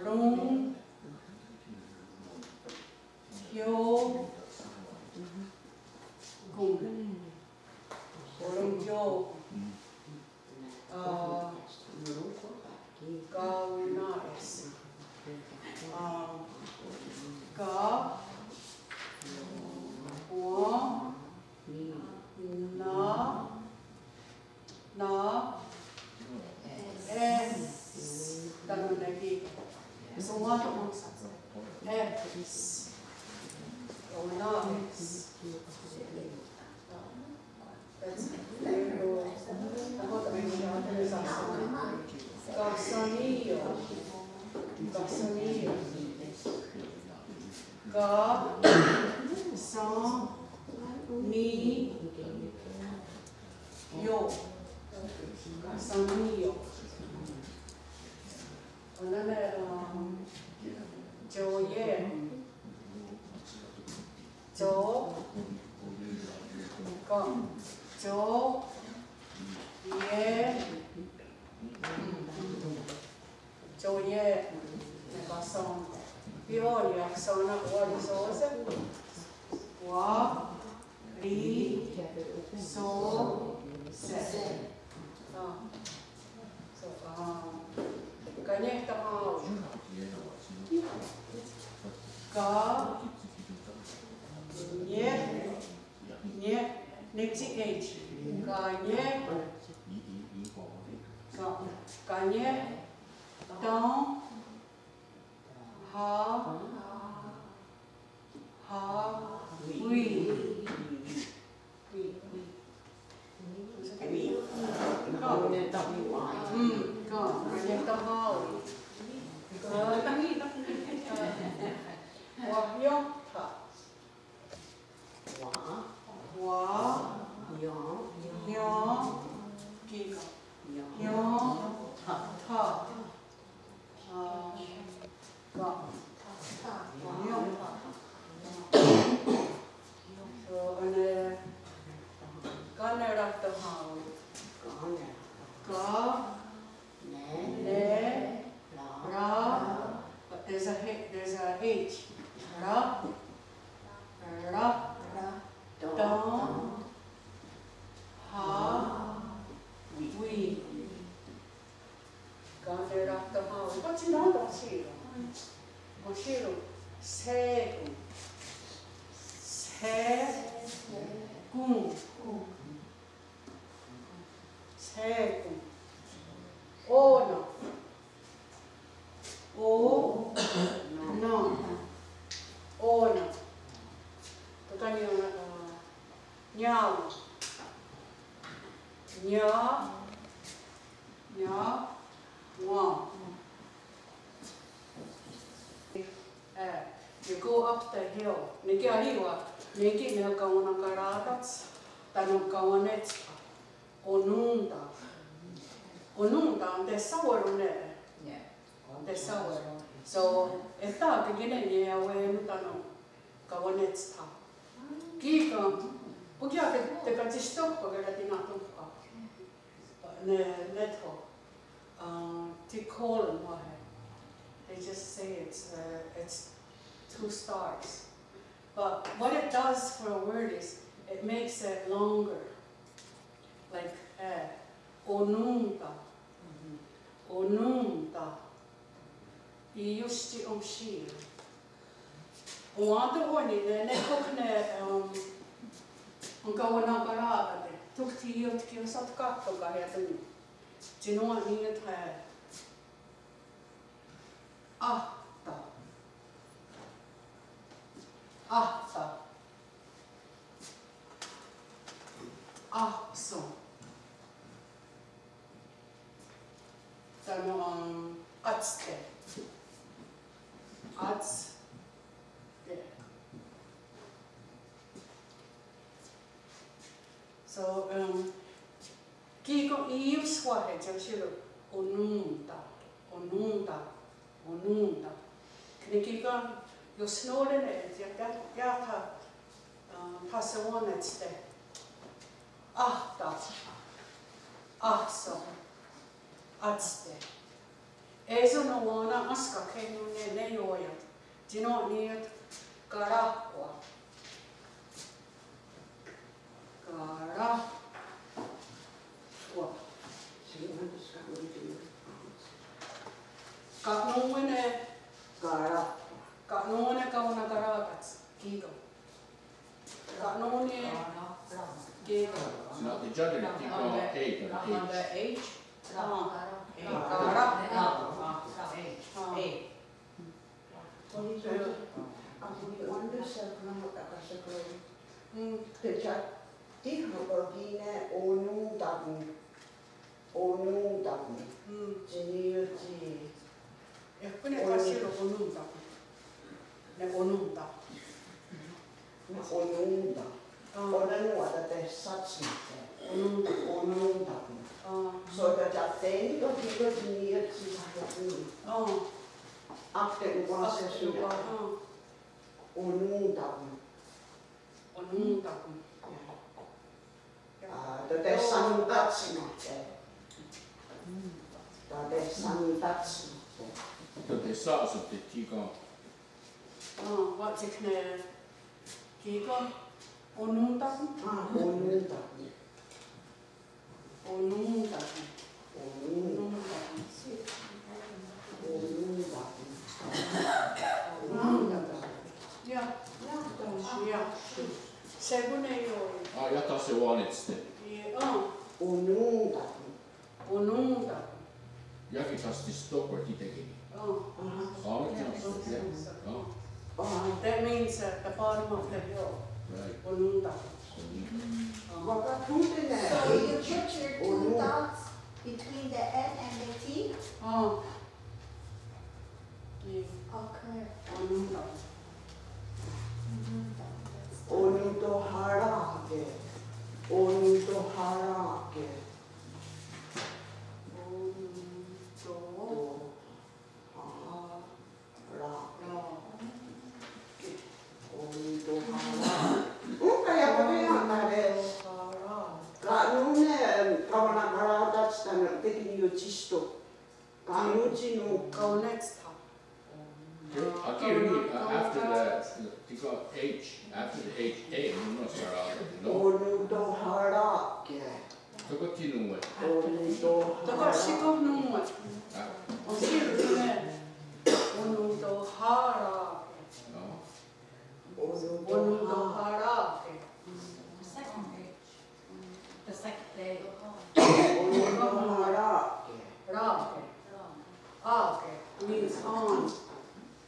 ron, hio, kon. Oronhió:kon. Ah, ka, na, es. Ah, X. Ona X. Kahsaniió'te. Kahsaniió'te. Ka, sa, ni, io. Kahsaniió'te. Ó:nen ne, um, tioié:kon. Tio, ka, tio, ie, tioié:kon. Ne kahsèn:ta. Ioié:kon, so na wa'risó:se'. Wa, ri, só, se'. Ah. So, um, kaniehtahá:wi. Ka, nie, nie, nè:tsi H. Kanié, ka, kanié, ton, ha, ha, wi. Wi, wi. Mm, ka, kaniehtahá:wi. Wahién:tha'. Wa. Wa. Hién. Hién. Kí:ken. Hién. Hién. Tha. Tha. Ah, ka. Tha. Hién. Tha. So, ó:nen, kaneratón:hawe'. Ka. Ne. Ne. Ra. Ra. But there's a H, there's a H. Ra. Ra. Ra. Ton. Ha. Wi. Wi. Kaneratón:hawe'. Ko' tsi nòn:wa wenhsì:ron. Wenhsì:ron. Sekon. Sekon. Sekon. Ó:nen. Ó:. Nen. Ó:nen. Tóka' ni' ó:nen, ah, niá:wen. Nia. Nia. Wen. Eh, you go up the hill. Ne ki' à:riwa', ne ki' ne kawennakarà:ta's tánon' kawennétska. Onòn:ta. Onòn:ta, tesá:wero' ne. Yeah. Tesá:wero'. So, eh, ta, kí:ken ne a:wé:non tánon' kawennétska. Kí:ken, oh, ki' te, tekatsistohkwá:kere' tsi na'tónhka. Ne, ne tho. Um, tsi kó:len wáhi. They just say it's, uh, it's two stars. But what it does for a word is it makes it longer. Like, eh, onòn:ta. Onòn:ta. Iióstsi enhsì:ron. Onén:ton ó:ni' ne, ne tho ne, um, enkawennakarà:tate. Tho ki' iotkáhton kahiá:ton. Tsi nòn:wa ní:ioht. Áhta. Áhta. Áhsen. Tánon' átste'. Átste'. So, um, kí:ken iióswáhe' tsi enhsì:ron onòn:ta, onòn:ta, onòn:ta. Kí:ken iohsnó:ren ne, ya, ya, ya tha, ah, tha'sewanéhste'. Áhta, áhsen, átste'. É:so nòn:wa énska kèn:ron ne, ne ióia'k. Tsi nòn:wa ní:ioht karáhkwa. Karáhkwa. Ka' nón:we ne karáhkwa. Ka' nón:we ne kawennakarà:ka's. Kí:ken. Ka' nón:we ne. Kí:ken. It's not the judgment, you go eight on the H. Ra. Ra. Ra. Ra. Ra. Ra. Ra. Ra. Ra. Akwé:kon ne sekhwá:nen takahshakohró:ri. Teiakottíhakon ki' ne onòn:takon. Onòn:takon. Tsi ní:ioht tsi. Ehkwá:nen káhsehre' onòn:takon. Ne onòn:takon. Ne onòn:takon. Ó:nen ne wa'tahsátste'. Onòn:takon. Onòn:takon. So, teiakottíhakon ki' ne tsi ní:ioht tsi sahahón:ni. Ákte' nonkwá:sehsone'. Onòn:takon. Onòn:takon. Teiakottíhakon. Teiakottíhakon. Teiakottíhakon. Wa'tsikne' kí:ken onòn:takon. Onòn:takon. Onòn:takon. Onòn:takon. Onòn:takon. Onòn:takon. Iah. Iah. Según ne io'. Iah, tase' wanitste'. Onòn:takon. Onòn:takon. Iah ki' tastistò:kwa ki' tékeni. That means at the bottom of the hill. Right. Onòn:takon. So you put your two dots between the N and the T? Okay. Onòn:takon. Onòn:takon. Onontohará:ke'. Onontohará:ke'. Ononto. Hará:ke'. Onontohará:ke'. Ónhka ia'kákehre' ka' nón:we ne kawennakarahtá:tste' tánon' tékeni iotsisto'. Ka' nón:we tsi nón:we kawenné:tstha'. Akí:re's after the, the H, after the H, A, no, no, sarah, no. Onontohará:ke'. Tóka' tsi nón:we. Onontohará:ke'. Tóka' tsi nón:we. Onontohará:ke'. Onontohará:ke'. The second H. The second A. Onontohará:ke'. Rá:ke'. Á:ke' means on.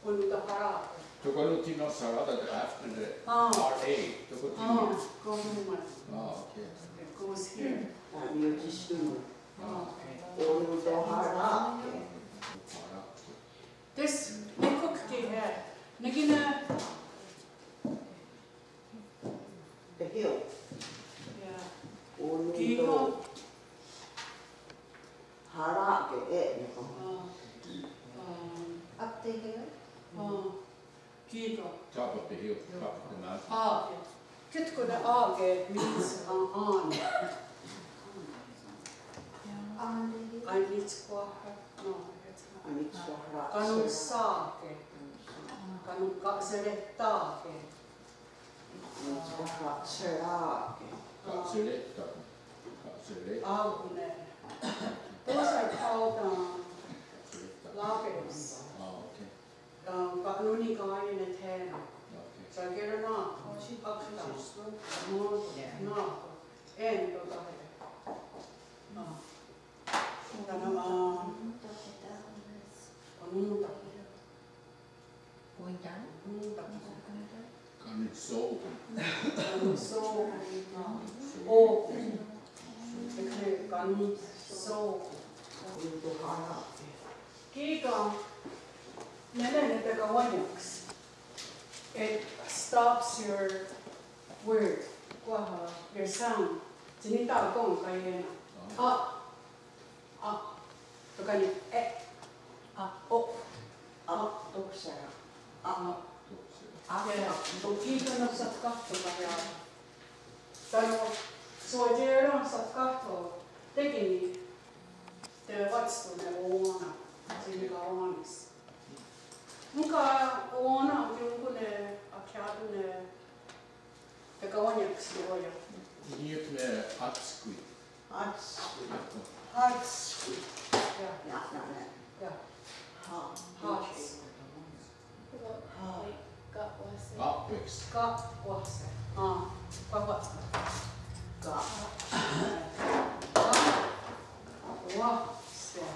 Onontohará:ke'. Tóka' nón:we tsi nón:we sarah after the R A. Tóka' tsi nón:we. It goes here. Onontohará:ke'. This, ne kó:ken ki' he'. Ne kí:ken. The hill. Yeah. Onontohará:ke'. Up the hill. Kí:ken. Top of the hill, top of the mountain. Kí:ken ne á:ke' means on. On the hill. Anitskwá:ra. No, it's not. Anitskwá:ra. Kanonhsá:ke'. Kanon, ka'serehtà:ke'. Ka'serehtà:ke. Ka'serehtà:ke. Those are called, um, lapidus. Ka' nón:we ká:ien ne thé:nen. Sa' kè:rehte' ná'. Ná'. È:ne tó:ka' he'. Tánon', ah, ononta. Going down? Ononta. Going down? Kanonhsó:kon. Kanonhsó:kon. Ó:kon. Kanonhsó:kon. Kí:ken, nè:ne ne tekawén:naks. It stops your word. Kwah, your sound. Tsi nità:kon kaié:na. A. A. Tóka' ni' e'. A. O. A. Tóhsera. A. A. Tóhsera. Kí:ken nahsatkáhtho' kaié:na. Tánon' só:tsi nahsatkáhtho' tékeni tewátstha' ne owén:na tsi nikawén:nis. Ónhka owén:na ki' ónhko ne akhiá:ton ne tekawén:naks ne ó:ia'. Iah ne átskwi. Átskwi. Átskwi. Iah. Iah, iah, iah. Iah. Há. Há. Há. Like, kákwahse'. Kákwahse'. Kákwahse'. Á, kákwahse'. Ká. Kákwahse'.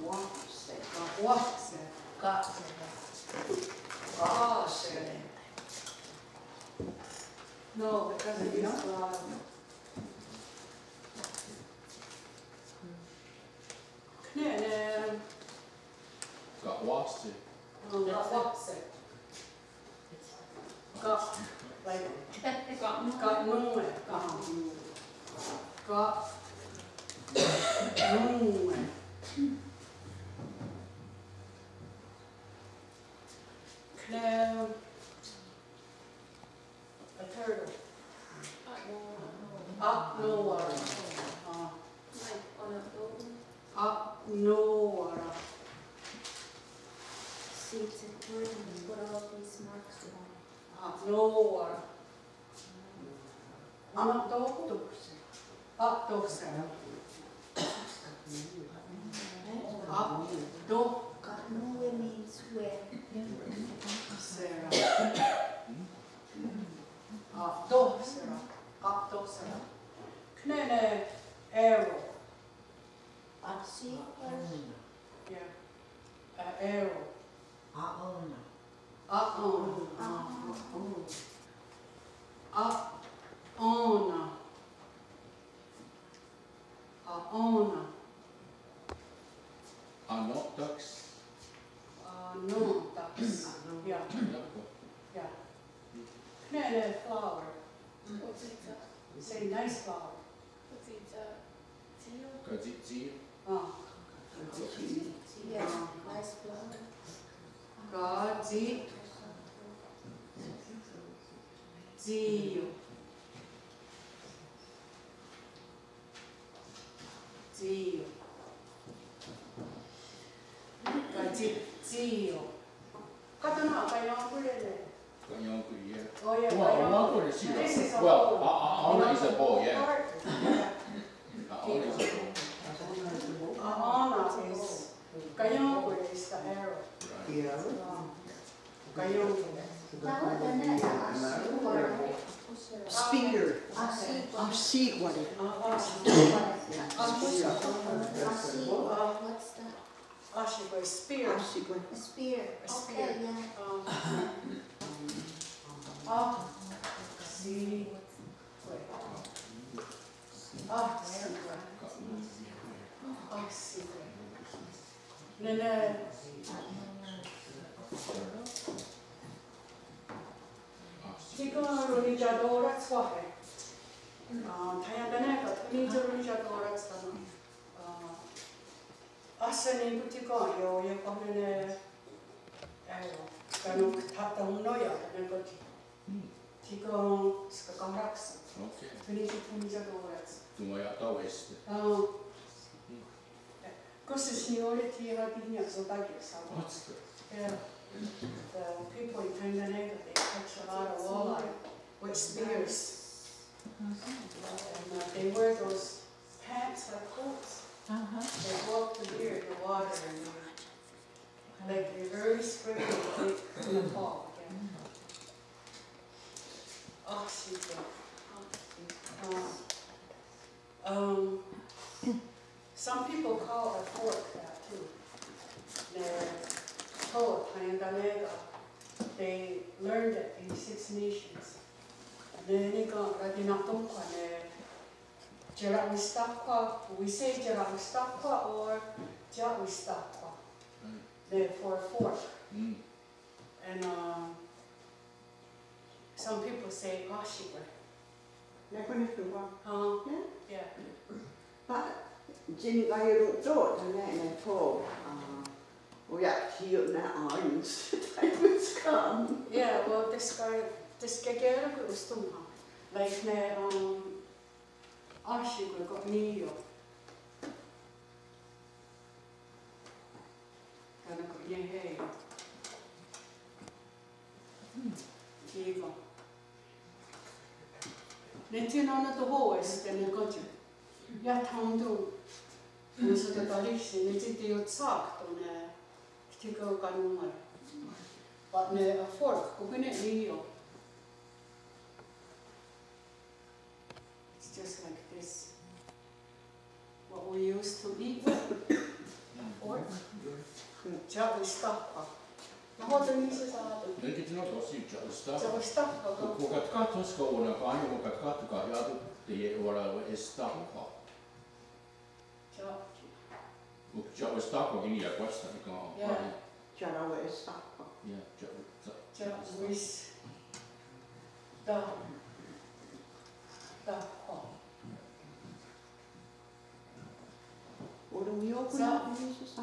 Kákwahse'. Kákwahse'. Ká. Ah, sure. No, because it is, uh, Kene', ka'wáhse. Ka'wáhse. Ka, like, ka, ka'nón:we, ka, ka'nón:we. Kene', a turtle. A'nó:wara. Ah. A'nó:wara. See, it's important to put all these marks on. A'nó:wara. A'tóhsera. A'tóhsera. A'tóh. Ka'nón:we means where. Sera. A'tóhsera. A'tóhsera. Kene' ne arrow. Ahsí'. Yeah. A arrow. A'ó:nen. A'ó:nen. A'ó:nen. A'ó:nen. A'nó:taks. A'nó:taks. Yeah. Yeah. Kene' ne flower. Say nice flower. Katsi'tsí:io. Ah. Katsi'tsí:io. Tsí:io. Tsí:io. Katsi'tsí:io. Ka tánon' kaién:kore' ne. Kaién:kore', yeah. Oh, yeah, well, kaién:kore'. This is a bowl. Well, a, a, a'ó:nen is a bowl, yeah. A'ó:nen is a bowl. A'ó:nen is, kaién:kore' is the arrow. Right. Yeah. Kaién:kore'. Spear. Ahsí:ware. Ahsí:ware. What's that? Ahsí:kwe, spear. Ahsí:kwe. A spear. A spear. Okay, yeah. Um, ahsí:kwe. Ahsí:kwe. Ahsí:kwe. Nene. Tsi ken ronniia'tò:rats wáhi. Ah, thaientenè:ka, tsi ken ronniia'tò:rats tánon'. Ah, Áhsen ne kontí:ken ioié:kwanoh ne arrow. Tánon' ktahtá:wennó:ia'k ne kontí:ken. Tsi ken skakahráksen. Okay. Tsi ken ronniia'tò:rats. Tsi ken ronniia'tò:rats. Ah. Kón:sens niió:re tsi iah tsi nia'sotákers. What's the... Yeah. The people in Taiwan, they catch a lot of walleye with spears. And, uh, they wear those pants like coats. Uh-huh. They go up to here in the water and they, like, they're very springy, they, in the fall. Yeah. Oh, she's good. Um, some people call a fork that too. Ne, oh, thaientenè:ka, they learned it in Six Nations. Ne, ne ken ratina'tónhkhwa' ne, tiera'wistáhkhwa', we say tiera'wistáhkhwa' or tia'wistáhkhwa'. Ne, for a fork. And, um, some people say, "Áhsihkwe." Nè:'e kwah nahò:ten? Huh? Yeah. Yeah. But, tsi ken ioié:kwanoh ne, ne tho, uh, oh yeah, he, not orange. Time has come. Yeah, well, this guy, this guy, like, ne, um, Áhsihkwe, ko' ní:ioht. Tánon' ko' niehé:'ion. Ki' ken. Ne tsi nahò:ten, oh, este, ne ken tsi. Iah thaón:ton'. Nè:'e só:tsi tatá:rihse, ne tsi teiotsà:kton' ne. Ki' ken kanón:we. But ne a fork, ko' ki' ne ní:ioht. It's just like this. What we used to eat with. Or, tia'wistáhkhwa'. Nè:'e ki' tsi nòn:wa, tsi ia'westà:kwa. Ia'westà:kwa. Kwah katkáhthos ken ó:nen ken ó:ni, kwah katkáhthos ken iah teie orawestà:kwa. Ia'westà:kwa ki' nì:'i iakwéhstha' nè:'e ken. Ia'westà:kwa. Ia'westà:kwa. Oromió:kon, Jisús.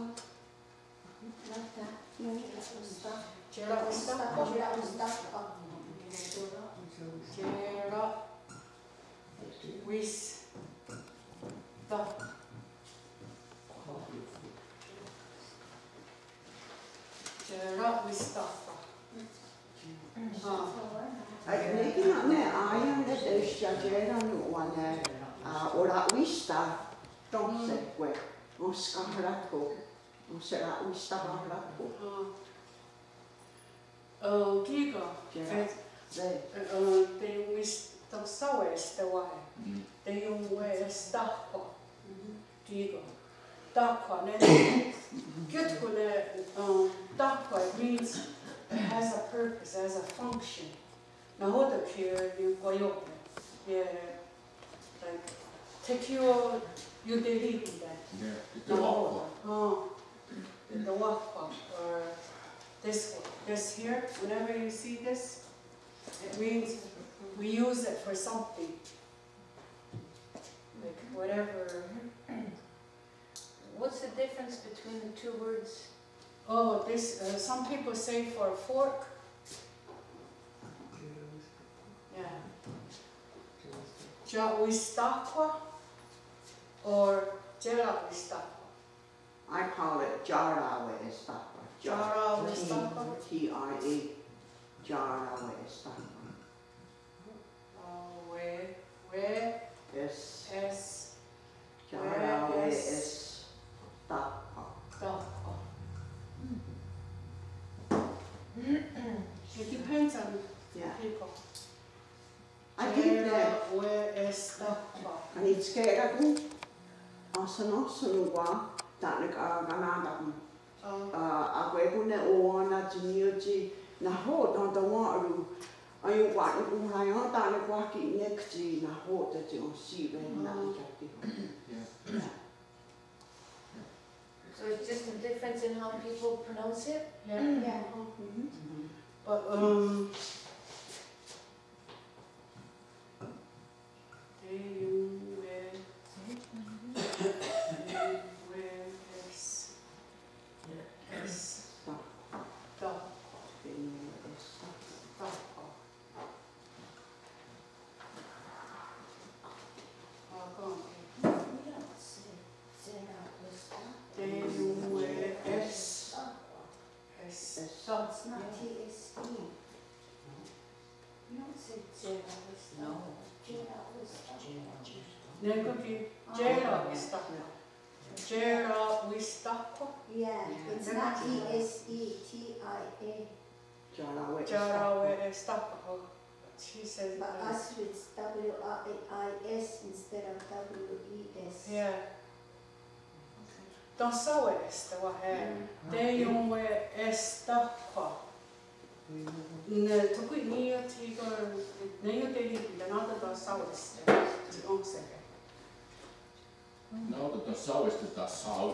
Ia'westà:kwa. Ia'westà:kwa. Ia'westà:kwa. Nè:'e ki' nè:'e aiá:re' teiatià:ke nè:'e orawestà:kwa. Entonces, pues, oskahrá:ko'. Osera'westà:kon. Kí:ken. Teiowis, teiowis, teiowestà:kwa. Kí:ken. Tà:kwa nè:'e, kí:ken nè:'e, tà:kwa, it means it has a purpose, has a function. Nahò:ten ki' niionkwahió:ten, yeah, like, tekió ioterì:ken. Yeah, nahò:ten. Tewáhkwa. Tewáhkwa, or this one, this here, whenever you see this, it means we use it for something. Like, whatever. What's the difference between the two words? Oh, this, uh, some people say for a fork. Yeah. Ia'westà:kwa or ia'westà:kwa? I call it ia'westà:kwa. Ia'westà:kwa. T I A. Ia'westà:kwa. Wé, wé. Es. Es. Ia'westà:kwa. Tà:kwa. It depends on people. I think that. Ia'westà:kwa. Kanitske'rá:kon, áhsen, áhsen nòn:wa, tá:ke ne kana'tà:kon. Akwé:kon ne owén:na tsi ní:ioht tsi nahò:ten tewà:ron, aiokwahnonhkohraién:ten ne kwah ki' nek tsi nahò:ten tsi enhsì:wes na'ketiha. So it's just a difference in how people pronounce it? Yeah. Yeah. But, um, T I A W E S. T I A W E S. It's not T S E. You don't say T S E. No. T S E. Nè:'e ki' T S E. T S E. Yeah, it's not E S E, T I A. T S E. She says, but us, it's W I S instead of W E S. Yeah. Tawestá:kon. Teiowestà:kon. Nè:'e tóka' ní:ioht, nè:'e tóka' ní:ioht, nè:'e tóka' ní:ioht tawestá:kon. Nè:'e tóka' tawestá:kon. Nè:'e tóka' tawestá:kon.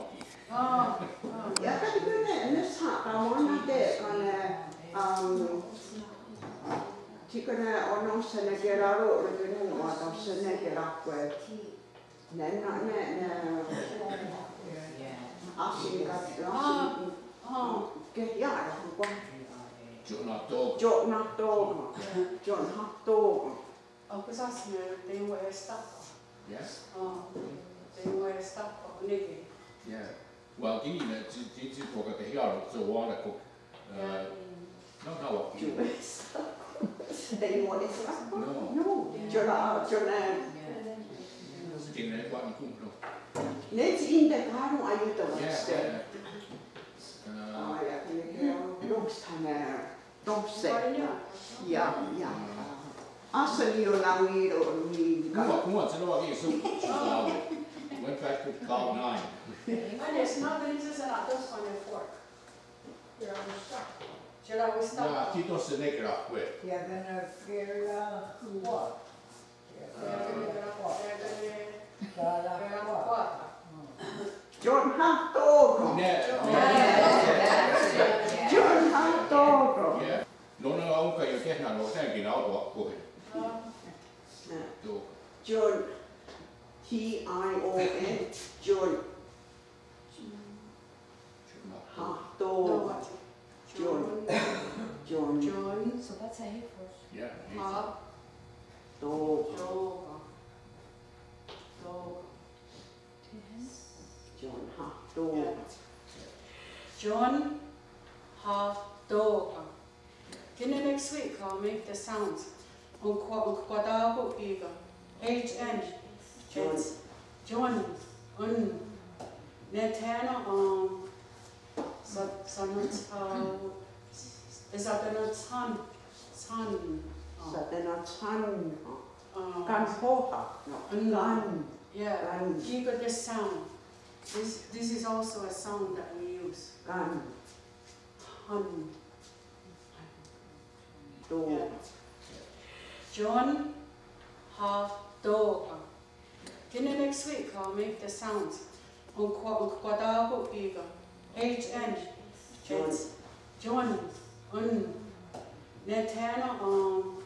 Iah ká:ti' ki' nè:'e, nè:'e sa' tawén:na' té:kon, um, tsi ki' nè:'e onónhse ne kerà:ron're ne nòn:wa tawén:se ne kerà:kwe. Nè:'e, nè:'e, nè:'e, áhsen ká:ti', áhsen, kehiá:ra, kwah. Tio'nahtó:ken. Tio'nahtó:ken. Tio'nahtó:ken. Akwé:sen nè:'e teiowestà:kon. Yes. Teiowestà:kon, nè:'e. Yeah. Well, kí:ken nè:'e tsi, tsi, tsi kwah katehiá:ra, so wà:reko'. No, no. Teiowestà:kon. No. Tio'nahtó:ken. Tio'nahtó:ken. Nè:'e tsi integrarón ayuda. Yeah, yeah. Entonces, yeah, yeah. Áhsen ionawí:ro' ni. Went back to cloud nine. And it's not that easy to not just on your fork. You're on your stuff. Nà:'a kí:ken senekeráhkwe'. Tiakenekerakwà:'a. Tiakenekerakwà:'a. Tion ha tó:ka'. Tion ha tó:ka'. Nó:nen ónhka iotié:na' rotié:na' ki' nahò:ten wa'kóhe'. Tion. T I O N. Tion. Ha tó:ka'. Tion. Tion. Tion. So that's a hit word. Yeah, hit word. Ha tó:ka'. Tó:ka'. Tó:ka'. Tion ha tó:ka'. Tion ha tó:ka'. Can you make sweet call, make the sounds? Onkwa-, onkwatá:ko' kí:ken. H N. Tion. It's Tion. Un. Ne thé:nen, um, sa-, sanatsa-, satenatshàn, tshàn, uh, satenatshàn, uh, uh, kanhóha, no, un. Kan. Yeah. Kan. Kí:ken this sound. This, this is also a sound that we use. Kan. Hàn. Tó. Yeah. Tion ha tó:ka'. Can you make sweet call, make the sounds? Onkwa-, onkwatá:ko' kí:ken. H N. Tion. It's Tion. Un. Ne thé:nen, um,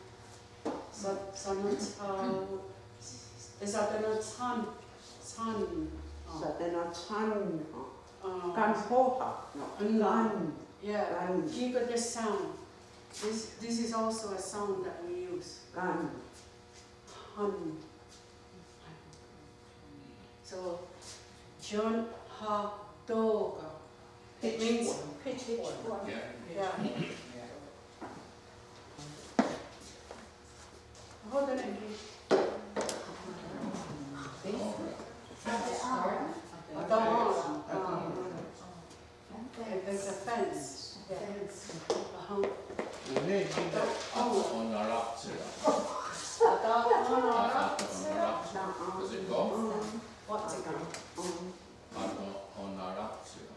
sa-, sanatsa-, satenatshàn, tshàn, uh, satenatshàn, uh, kanhóha, no, un. Kan. Yeah. Kan. Kí:ken this sound. This, this is also a sound that we use. Kan. Hàn. So, tion ha tó:ka'. It means pitchfork. Pitchfork. Yeah. Yeah. Hold on. Hold on. It's a fence. Yeah. Uh-huh. Tonenhí:ton, oh, ata'onarátshera. Ata'onarátshera. Ata'onarátshera. Does it go? What's it go? Ata'onarátshera.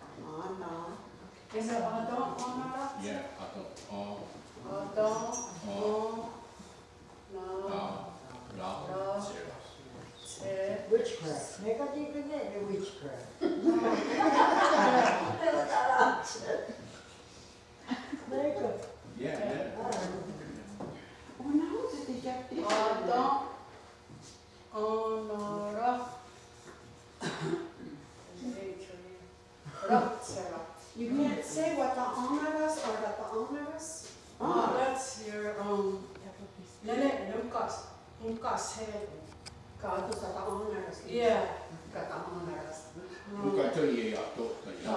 Is it ata'onarátshera? Yeah, ata'on. Ata'on. Nà:'a. Nà:'a. Nà:'a. Witchcraft. Negative, negative witchcraft. Negative. Yeah, yeah. Ata'onarátshera. You can't say wata'ón:naras or rata'ón:naras. Ah, that's your, um, nene, nunca, nunca say. Ka, to sata'ón:naras. Yeah. Kata'ón:naras. Nunca to ye ya to, to ya.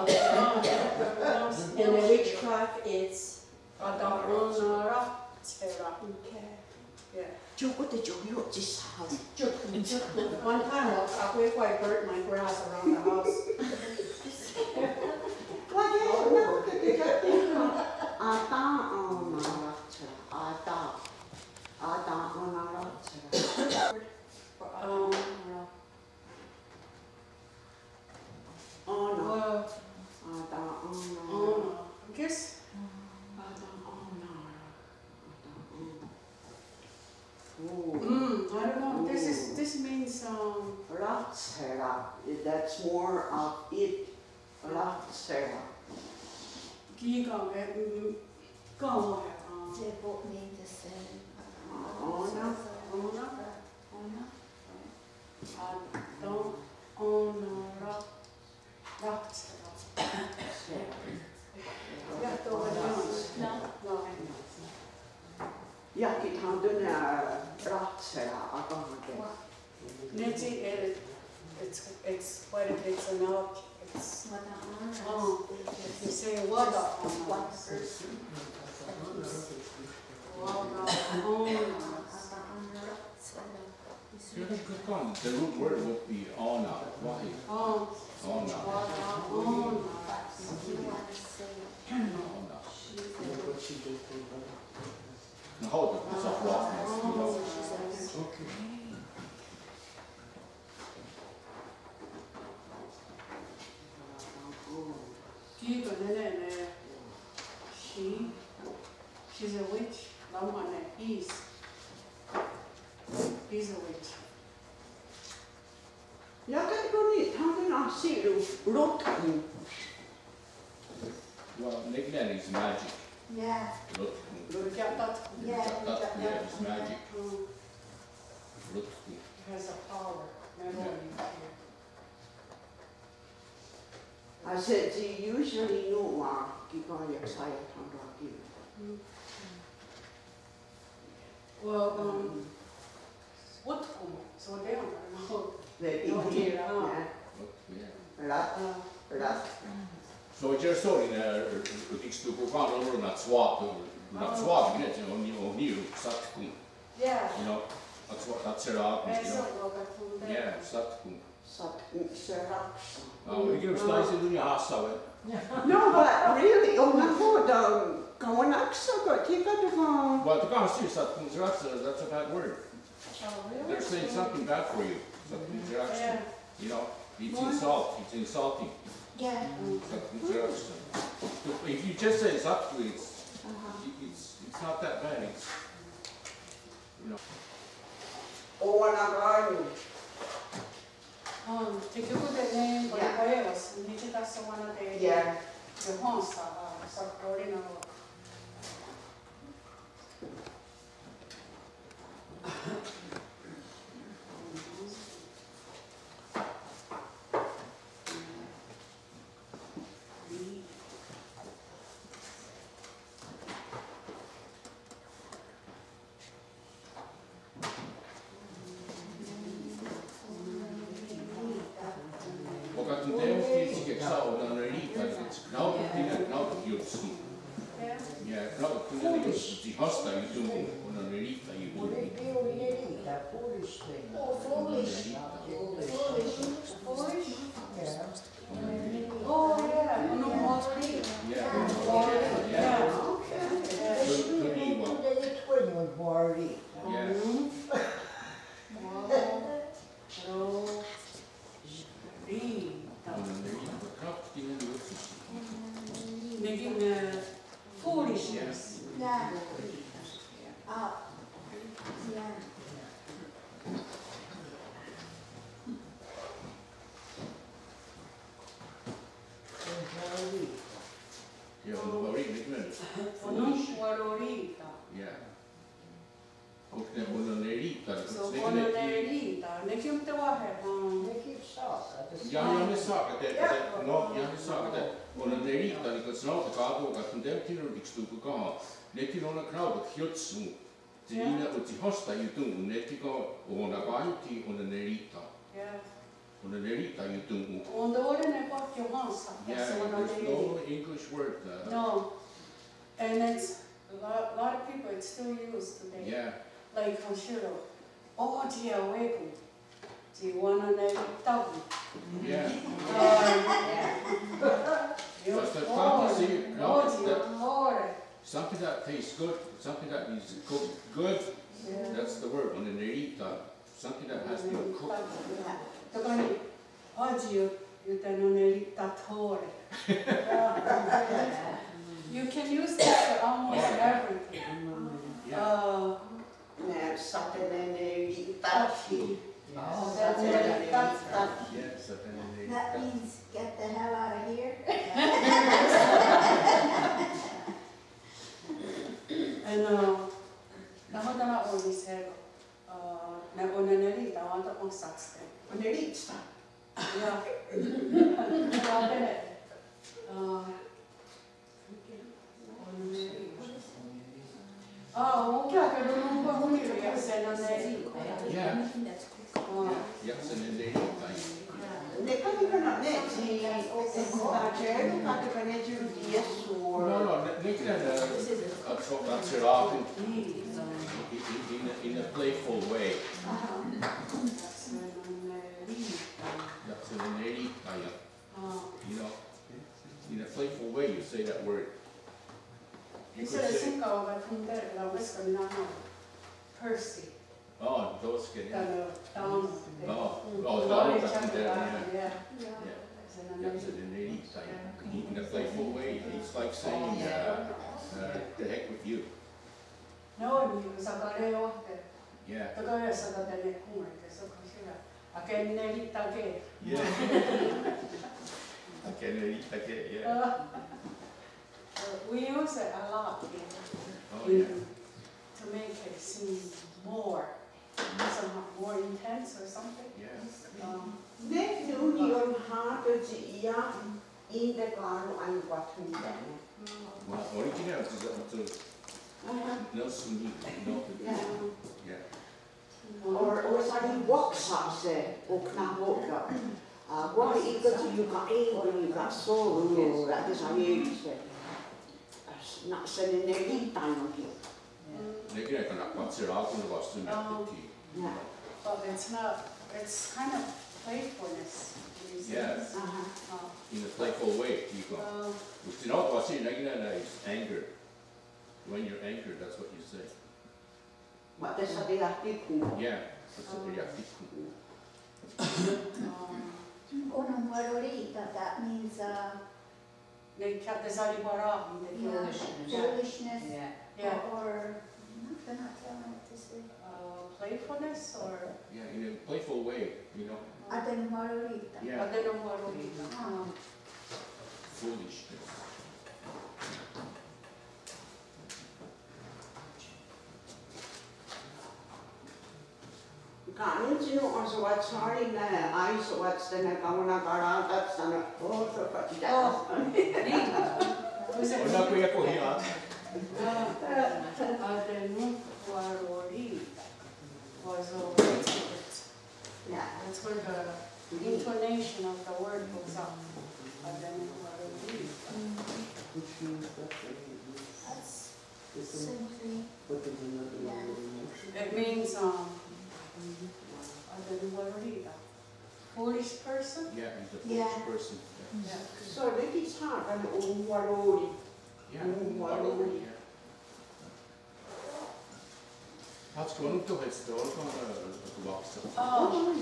And the witchcraft is Ata'onarátshera. Okay. Yeah. Tió:ko teió:ion tsi sá:se. One time, I, I burnt my grass around the house. Ata'onarátshera. Ata-, ata'onarátshera. Um, Ó:nen. Well, ata'ó:nen. Ó:nen. I guess. Ata'ó:nen. Ata'ó:nen. Ooh. Mm, I don't know. This is, this means, um, rátshera. That's more of it. Rátshera. Kí:ken, eh, mm, kí:ken, eh, um, they both mean the same. Ó:nen. Ó:nen. Ó:nen. Ata'onará-, rátshera. Iah ki' tho ne rátshera, akénhake. Neti, it, it's, it's quite a, it's an out, it's, oh, if you say wada, wada, oh. Here, the root word would be ó:nen, right? Oh. Ó:nen. Ó:nen. Ó:nen. Now hold it, it's a roughness, you know. Okay. Kí:ken nene ne. She. She's a witch. Lama'ne'. He's, he's a witch. Iah ká:ti' ken ne tánon' ne áhsen rotkòn:'a? Well, nek nè:'e is magic. Yeah. Rotkòn:'a. Rotkòn:'a. Yeah, rotkòn:'a, yeah, is magic. Mm. Rotkòn:'a. It has a power, not only here. Áhsen tsi usually nòn:wa kí:ken iah ksaia'tahón:ton' kí:ken. Well, um, rotkòn:'a. So they don't know. They don't hear, huh? Yeah. Ra-, ra-. So just so, you know, rotikstenhkohkwá:nen, ronatshwà, ronatshwà, you know, ronatshwà, you know, rotikstenhkohkwá:nen. Yeah, rotikstenhkohkwá:nen. Satkonhk. Satkonhk, seráksen. Ah, we can start it when you have some. No, but really, oh my God, um, kawennaksà:ka, kí:ken tóka'. Well, the guy says satkonhk seráksen, that's a bad word. Oh, really? They're saying something bad for you. Satkonhk seráksen. Yeah. You know, it's insult, it's insulting. Yeah. Satkonhk seráksen. If you just say satkonhk, it's, it's, it's not that bad. It's, you know. Owennakà:ion. Um, tsi kí:ken ne, yeah, Kawé:ka's, ní:tsi tahsewá:nen ne, yeah, Iohónhsa, uh, South Florida. Wakatontén:ti tsi ieksà:'a ononenrí:ta, it's, no, no, you see. Yeah, no, no, you see, hasta you do, ononenrí:ta, you do. Oh, foolish. Foolish. Foolish? Yeah. Oh, yeah. Yeah. Yeah. Good, good, you want. Yeah. Ononenrí:ta. Making, uh, foolishness. Yeah. Uh, yeah. Yeah, ononenrí:ta. Ononenrí:ta. Yeah. Okay, ononenrí:ta. So, ononenrí:ta. Nek tewáhe, um, yeah, yeah, ne sà:ke, te, te, no, yeah, ne sà:ke, te. Ononenrí:ta, because no, the God, wakatontén:ti ne rotikstenhkohkwá:nen. Nek tsi nòn:wa krao, but hiotshòn:'a. Tsi, yeah, nè:'e, oh, tsi hasta you do, nek tsi ken, oh, nè:'e ken tsi ononenrí:ta. Yeah. Ononenrí:ta you do. Ontó:re' ne kwah Iohónhsa. Yeah, there's no English word, uh, no. And it's a lot, lot of people, it's still used today. Yeah. Like, Hoshiro. Oh, tsi iawé:kon. Tsi ononenrí:takon. Yeah. Um, yeah. But the fact is, you know, oh, tsi that, something that tastes good, something that is cooked good, yeah, that's the word, ononenrí:ta. Something that has been cooked. Tóka' ni', oh, tsi, you, you ononenrí:tathore'. You can use this for almost everything. Yeah. Uh, nè:'e satenenrí:tati. Satenenrí:tati. Yeah, satenenrí:tati. That means, "Get the hell out of here." And, uh, nahò:ten nà:'a onihsè:ken. Uh, nè:'e ononenrí:ta, wá:ton' onsátste. Ononenrí:ta. Yeah. Wá:ton' ne'. Uh, ononenrí:ta. Ah, okay, pero no puedo unir, ya se ononenrí:ta. Yeah. Ah. Yeah, se ononenrí:ta. Nè:'e ká:ti' ken ne', tsi, oh, oh, oh, tsi, ká:ti' ken ne', tsi, yes, or... No, no, ne', ne', ne', uh, that's, that's it, often in, in, in a, in a playful way. Uh-huh. That's it, ononenrí:ta. That's it, ononenrí:ta, yeah. Ah. You know, in a playful way, you say that word. You could say, Percy. Oh, those get in. Tánon', tánon'. Oh, oh, tánon', tánon', yeah. Yeah. Yeah. Yeah, so then they say, in a playful way, it's like saying, uh, uh, "The heck with you." Sakaré:wahte. Yeah. Takare sakate'nekón:rehte, so koshiera. Ake'nerí:take. Yeah. Ake'nerí:take, yeah. Uh, we use it a lot here. Oh, yeah. To make it seem more, somehow more intense or something. Yeah. Um, Nek ne uni on hato ji ia in the car and what we then. Well, original to the, to, no suni, no. Yeah. Yeah. Or, or sani woksa se, ok na woksa. Uh, what if you got angry, you got so rude, that is a huge thing. Na'senenerí:tano' ki'. Nek ne ká:nen wa'tsherakonhrá:ton' ne ti. Yeah. But it's not, it's kind of playfulness. Yes. Uh-huh. In a playful way, you go. Wa'tsherakonhrá:ton' ne is anger. When you're angry, that's what you say. Wa'tesateia'tíkon'. Yeah, wa'tesateia'tíkon'. Um, Onon'warorí:ta, that means, uh, ne kia'tesarihwará:hon'. Yeah, foolishness. Foolishness. Yeah. Yeah. Or, or, no, they're not telling it to say. Uh, playfulness or? Yeah, in a playful way, you know. Atenon'warorí:ta. Yeah. Atenon'warorí:ta. Um, Foolishness. Ka' nón: tsi nón: wa'tsherakonhrá:ton' ne aeso' wa'tstenekawennakerá:tats tánon' oso' ka' tsi. Oh, neat. Who's that? Ona kuya kohia. Uh, atenon'warorí:ta. Was all right. Yeah. That's where the intonation of the word goes up. Atenon'warorí:ta. Which means that they That's Same thing. But there's another one. It means, um, atenon'warorí:ta. Foolish person? Yeah, he's a foolish person. Yeah. So, ne ki' tsá:ta ne onon'waró:ri'. Yeah, onon'waró:ri'. Yeah. That's one of the historical, uh, books. Oh.